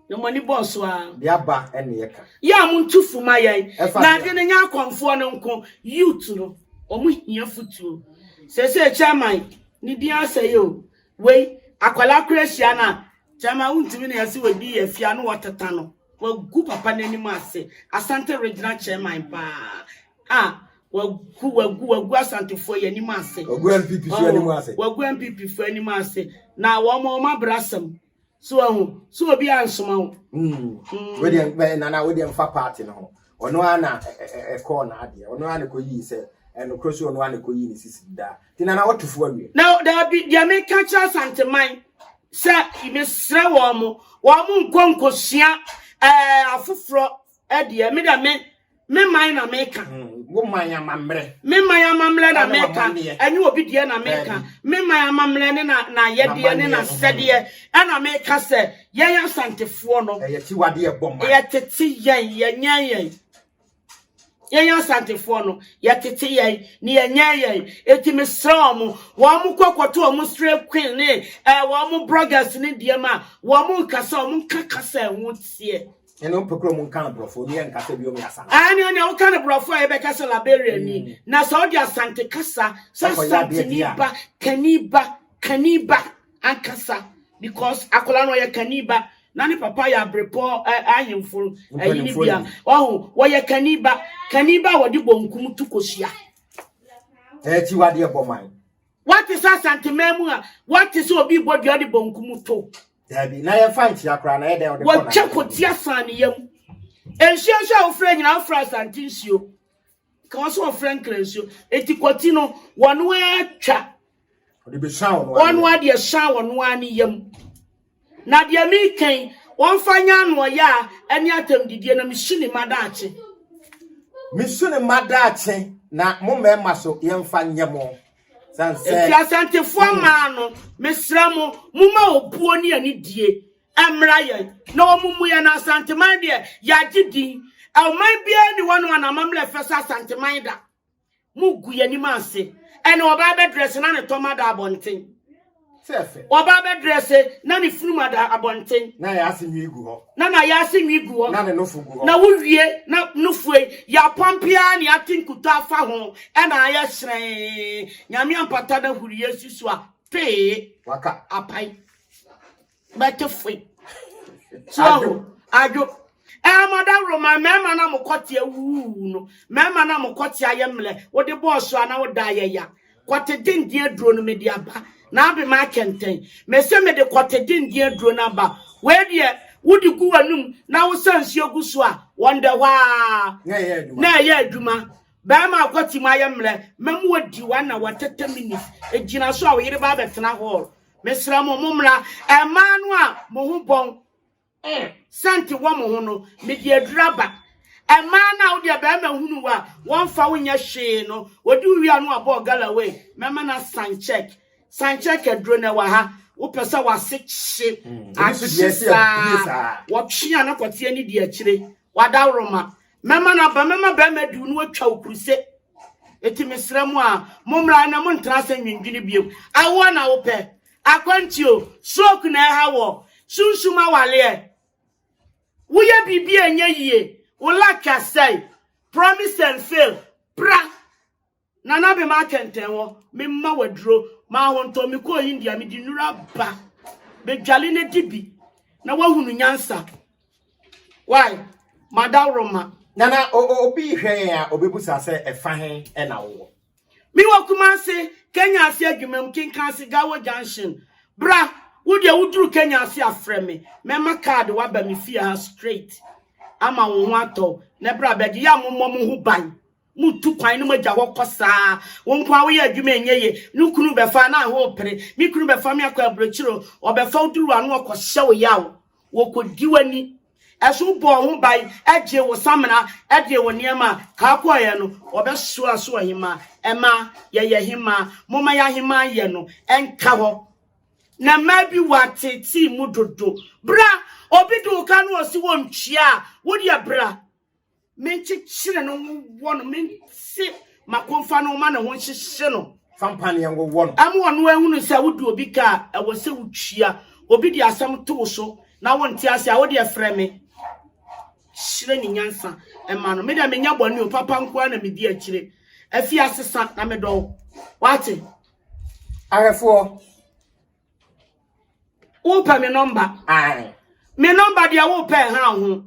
[SPEAKER 1] Na mo ani bɔɔ so a.
[SPEAKER 2] Deɛ aba ne yɛka.
[SPEAKER 1] Yɛ mo ntufo ma yɛn. Na ade no nyɛ akɔmfoɔ no nko youth no wɔn hia futuo. Sɛ chairman ne din asɛe o. Wei akwalaa kora ahyia na chairman wontumi na yɛsɛ wɔdi yɛ fia no wɔteta no. Wagu papa n'anim ase. Asante regional chairman paa. Ah, wagu wagu wagu asantefoɔ yɛ anim ase.
[SPEAKER 2] Wagu NPP fo anim ase.
[SPEAKER 1] Wagu NPP fo anim ase. Na wɔn wɔn abrasɛm. So ahu, so obi ansoma wo.
[SPEAKER 2] We dey nana we dey mfa party no ho. Ono ana e call na ade. Ono ana ko yi se eno kro so ono ana ko yi ni sisi da. Ti nana wotufo awie.
[SPEAKER 1] Na da bi dia me ka kira Asanteman se me srɛ wɔn mo, wɔn mo nkɔ nkosua afoforo e de me da me me man na me ka.
[SPEAKER 2] Wo man amamre.
[SPEAKER 1] Me man amamre na me ka. Enye obi de na me ka. Me man amamre ne na na ye de ne na sɛdeɛ e na me ka sɛ yɛn Asantefoɔ no.
[SPEAKER 2] E ye tiwade e bɔ man.
[SPEAKER 1] E ye tete yɛn, ye nyan yɛn. Yɛn Asantefoɔ no, yɛtete yɛn ne yɛnyɛn yɛn. Eti mesrɛ wɔn, wɔn kɔ kɔto wɔn stray queen ne eh, wɔn bloggers ne deɛ ma wɔn nkasa, wɔn nka kasa ɛho teɛ.
[SPEAKER 2] Ɛne wɔn pɛ kura wɔn nka no borɔfo, ne yɛn nkasa bi wɔn yɛ Asante.
[SPEAKER 1] Ɛne ɛne woka no borɔfo a yɛbɛka sɛ Liberia ni. Na sɛ wode Asante kasa, sɛ
[SPEAKER 2] Ɛkɔyɛ adeɛ
[SPEAKER 1] Asanteni
[SPEAKER 2] bi a.
[SPEAKER 1] ba, kani ba, kani ba ankasa. Because akwadaa no ɔyɛ kani ba. Na ne papa yɛ abrepɔ ahemfo ɛyi ne
[SPEAKER 2] Mpanimfoɔ
[SPEAKER 1] bia.
[SPEAKER 2] ni.
[SPEAKER 1] Ɔho, wɔyɛ kani ba. Kani ba a wɔde bonkum to kosua.
[SPEAKER 2] Ɛyɛ akyiwadeɛ bɔ man.
[SPEAKER 1] Wate sɛ Asanteman mu a, wate sɛ obi bɔ dua de bonkum to.
[SPEAKER 2] Dabi, na yɛmfa nkyia koraa na ɛyɛ dɛn ɔde bɔ
[SPEAKER 1] Wɔtwa kɔtia san ne yam. Nsuo nso a wofrɛ nyinaa wofrɛ Asante nsuo. Ka wɔ so wɔfrɛ Nkra nsuo. Eti kɔti no, wɔno atwa.
[SPEAKER 2] Ɔde bɛsuan wɔn.
[SPEAKER 1] Wɔno adeɛ san wɔno ara ne yam. Na deɛ mekan, wɔmfa nyɛ ano ɔyɛ a ɛne atɛmdidie na mesu ne ma daakye.
[SPEAKER 2] Mesu ne mma daakye na mo mmarima so yɛmfa nyɛ mo. San
[SPEAKER 1] Eti
[SPEAKER 2] sɛ
[SPEAKER 1] Asantefoɔ mmaa no, mesrɛ mo, momma obuo ne anidie mmra yɛn. Na wɔn mu yɛn na Asanteman deɛ, yɛagye din. Ɔman biara ni hɔ no a n'amammerɛ fɛ sɛ Asanteman da. Mugu yɛn anim ase. Ɛna ɔbaa bɛdrɛse na ne tɔma da abɔnten.
[SPEAKER 2] Sɛ fɛ.
[SPEAKER 1] Ɔbaa bɛdrɛse na ne funum ada abɔnten.
[SPEAKER 2] Na yɛ ase nwi gu hɔ.
[SPEAKER 1] Na na yɛ ase nwi gu hɔ.
[SPEAKER 2] Na ne nofo gu hɔ.
[SPEAKER 1] Na wowie na nufue yɛapɔmpea ne ate nkuto afa ho ɛna ayɛ hyerɛn. Nyame ampata na huriɛ si so a pee
[SPEAKER 2] Waka.
[SPEAKER 1] apae. Bɛte foe. So aho adwo. Ɛmɔda roma mmarima na mokɔte awuwu no. Mmarima na mokɔte ayɛ mmerɛ. Wode bɔɔ so a na woda ayɛ ya. Kɔte denden aduro no mede aba. Na abe ma akɛntɛn. Mese mede kɔte denden aduro no aba. Wei deɛ wode gu w'anum na wosa nsuo gu so a wɔn dɛ hɔ a.
[SPEAKER 2] Na ɛyɛ adwuma.
[SPEAKER 1] Na ɛyɛ adwuma. Bɛrima akɔte mu ayɛ mmerɛ. Mɛmu wadi 1 hour 30 minutes. Egyina so a wo yere ba abɛtena hall. Mesrɛ mo mommra. Ɛmmaa no a mo ho bɔn. Sɛnte wɔ mo ho no, mede aduru aba. Ɛmmaa no a wode bɛrima hunu wo a wɔmfa wo nyɛ hwee no, wɔde wo wie a no abɔ galloway. Mɛma no sign check. Sign check aduro no ɛwɔ ha. Wopɛ sɛ wase kye.
[SPEAKER 2] Ebi nso deɛ
[SPEAKER 1] Akye
[SPEAKER 2] ɛsɛ abue
[SPEAKER 1] saa.
[SPEAKER 2] saa.
[SPEAKER 1] Wɔtwe a na kɔteɛ ne di akyire. Wadaworoma. Mɛma no aba, mɛma bɛrima di wo na watwa wo kuruse. Eti mesrɛ mo a, mommra na montena ase nwendwene biom. Awoɔ na wopɛ. Akwantuo, stroke na ɛha wɔ. Sunsum awaleɛ. Woyɛ biribi a ɛnyɛ yie. Wo luck asɛe. Promise and fail. Bra. Nana be ma kɛntɛn wɔ. Memma waduro. Ma ahontɔ mekɔɔ India mede nnura ba. Bedwale ne di bi. Na woahunu nyansa. Why? Madaworoma.
[SPEAKER 2] Nana obi hwɛ yɛn a obebusa sɛ ɛfa he ɛna wowɔ.
[SPEAKER 1] Mewɔ Kumase, Kenya ase adwuma mu, Kinkanse Gawo Junction. Bra, wo deɛ woduru Kenya ase afrɛ me. Mɛma card waba me fie ha straight. Ama wo ho atɔ. Na bra bɛgye yɛ a mommɔ mo ho ban. Mutu kwan no magya hɔ kɔ saa. Wo nko a woyɛ adwuma ɛnyɛ ye. Ne kunu bɛfa na aho pere. Me kunu bɛfa me akɔ aburokyiro. Ɔbɛfa wo duru ano ɔkɔhyɛ wo yaw. Wɔkɔdi w'ani. Ɛso bɔ ho ban, ɛgye wo samena, ɛgye wo nneɛma. Ka kɔɛ no, ɔbɛsoa so ɔhema. Ɛma yɛyɛ hema. Moma yɛ ahema yɛ no, ɛnka hɔ. Na mmaa bi wɔ atete mu dodo. Bra, obi de wo ka no ɔsi wɔ ntua a, wo deɛ bra. Menkyekyere no wɔ no, mente makomfa no ma ne ho nhyehye no.
[SPEAKER 2] Fampaneɛ nwowɔ no.
[SPEAKER 1] Ɛma ɔno ahunu sɛ wode obi ka a, ɛwɔ sɛ wotua. Obi de asɛm to wo so na wonte ase a, wode ɛfrɛ me. Hyerɛ ne nyansa ɛma no. Me deɛ menya bɔne o, papa nko ara na medi akyire. Afi asesa na medɔ wo. Wate?
[SPEAKER 2] Ahwɛfoɔ.
[SPEAKER 1] Wopɛ me nɔmba?
[SPEAKER 2] Aye.
[SPEAKER 1] Me nɔmba deɛ wopɛ ha ho.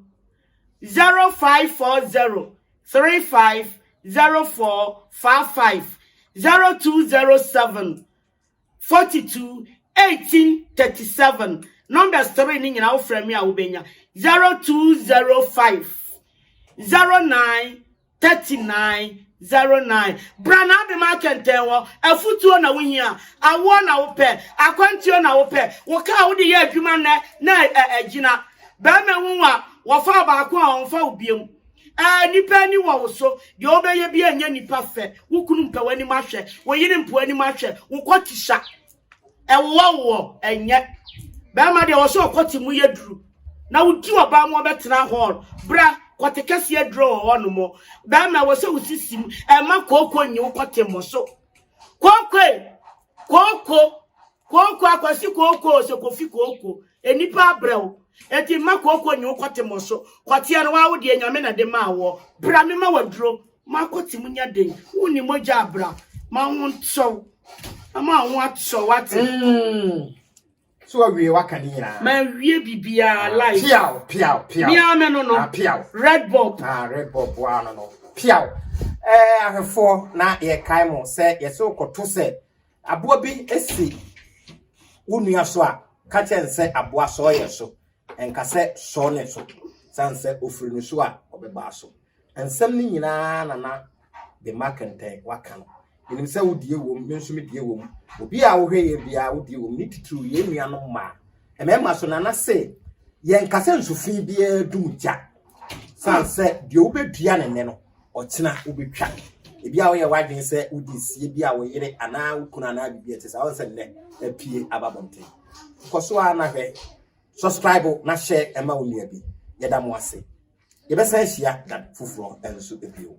[SPEAKER 1] 0540 35 04 55 0207 42 18 37. Numbers 3 ni nyina wofrɛ me a wobɛnya. 0205 09 39 09. Bra na abema akɛntɛn hɔ. Afutuo na wohia. Awoɔ na wopɛ. Akwantuo na wopɛ. Wo kaa wode yɛ adwuma nnɛ na agyina. Bɛrima hu a wɔfa baako a ɔmfa wo biom. Nipa ani wɔ wo so. Deɛ wobɛyɛ bi anyɛ nipa fɛ. Wo kunu mpɛ w'anim ahwɛ. Wo yere mpɛ w'anim ahwɛ. Wo kɔ tisa. Ɛwowɔ wowɔ ɛnyɛ. Bɛrima deɛ wɔ so ɔkɔ te mu yɛ duru. Na wodi ɔbaa mu ɔbɛtena hall. Bra. Kɔte kɛseɛ aduro wɔ hɔ nom. Bɛrima wɔ sɛ wo sisi mu. Ɛma kooko nyi wo kɔte mmɔ so. Kooko e, kooko, kooko akwasi kooko sɛ kofi kooko. Enipa abrɛ wo. Eti mma kooko nyi wo kɔte mmɔ so. Kɔteɛ no waa wo deɛ Nyame na de maa woɔ. Bra me ma waduro. Ma kɔte mu nyɛ den. Wo ni mogya abra. Ma wo ntɔ. Ama wo atɔ wate.
[SPEAKER 2] So awie waka ne nyinaa.
[SPEAKER 1] Ma wie bibiara live.
[SPEAKER 2] Piaw piaw piaw.
[SPEAKER 1] Mia me no no.
[SPEAKER 2] Ah, piaw.
[SPEAKER 1] Red bulb.
[SPEAKER 2] Ah, red bulb wa no no. Piaw. Eh, ahwɛfoɔ na yɛkae mo sɛ yɛsɛ wokɔto sɛ aboa bi si wo nua so a ka kyerɛ no sɛ aboa sɔɔ yɛ so ɛnka sɛ sɔɔ ne so sane sɛ ofiri no so a ɔbɛba so. Nsɛm no nyinaa na na Bema Kɛntɛn waka no. Menim sɛ wo deɛ wom, me nso me deɛ wom. Obi a wohwɛ yɛn biara wo deɛ wom, ne titiriw yɛn nuanom mmaa. Mmarima so Nana se yɛnka sɛ nsu fi biara dum gya. San sɛ deɛ wobɛdua ne nnɛ no, ɔkyena wobɛtwa. Ebi a woyɛ w'adwene sɛ wode sie bi a wo yere anaa wo kunu anaa biribi a ɛte saa, wɔn sɛ nnɛ apue aba bɔnten. Kɔ so ara na hwɛ, subscribe na hyɛ ɛma wo nua bi. Yɛda mo ase. Yɛbɛsan ahyia da foforɔ nso bio.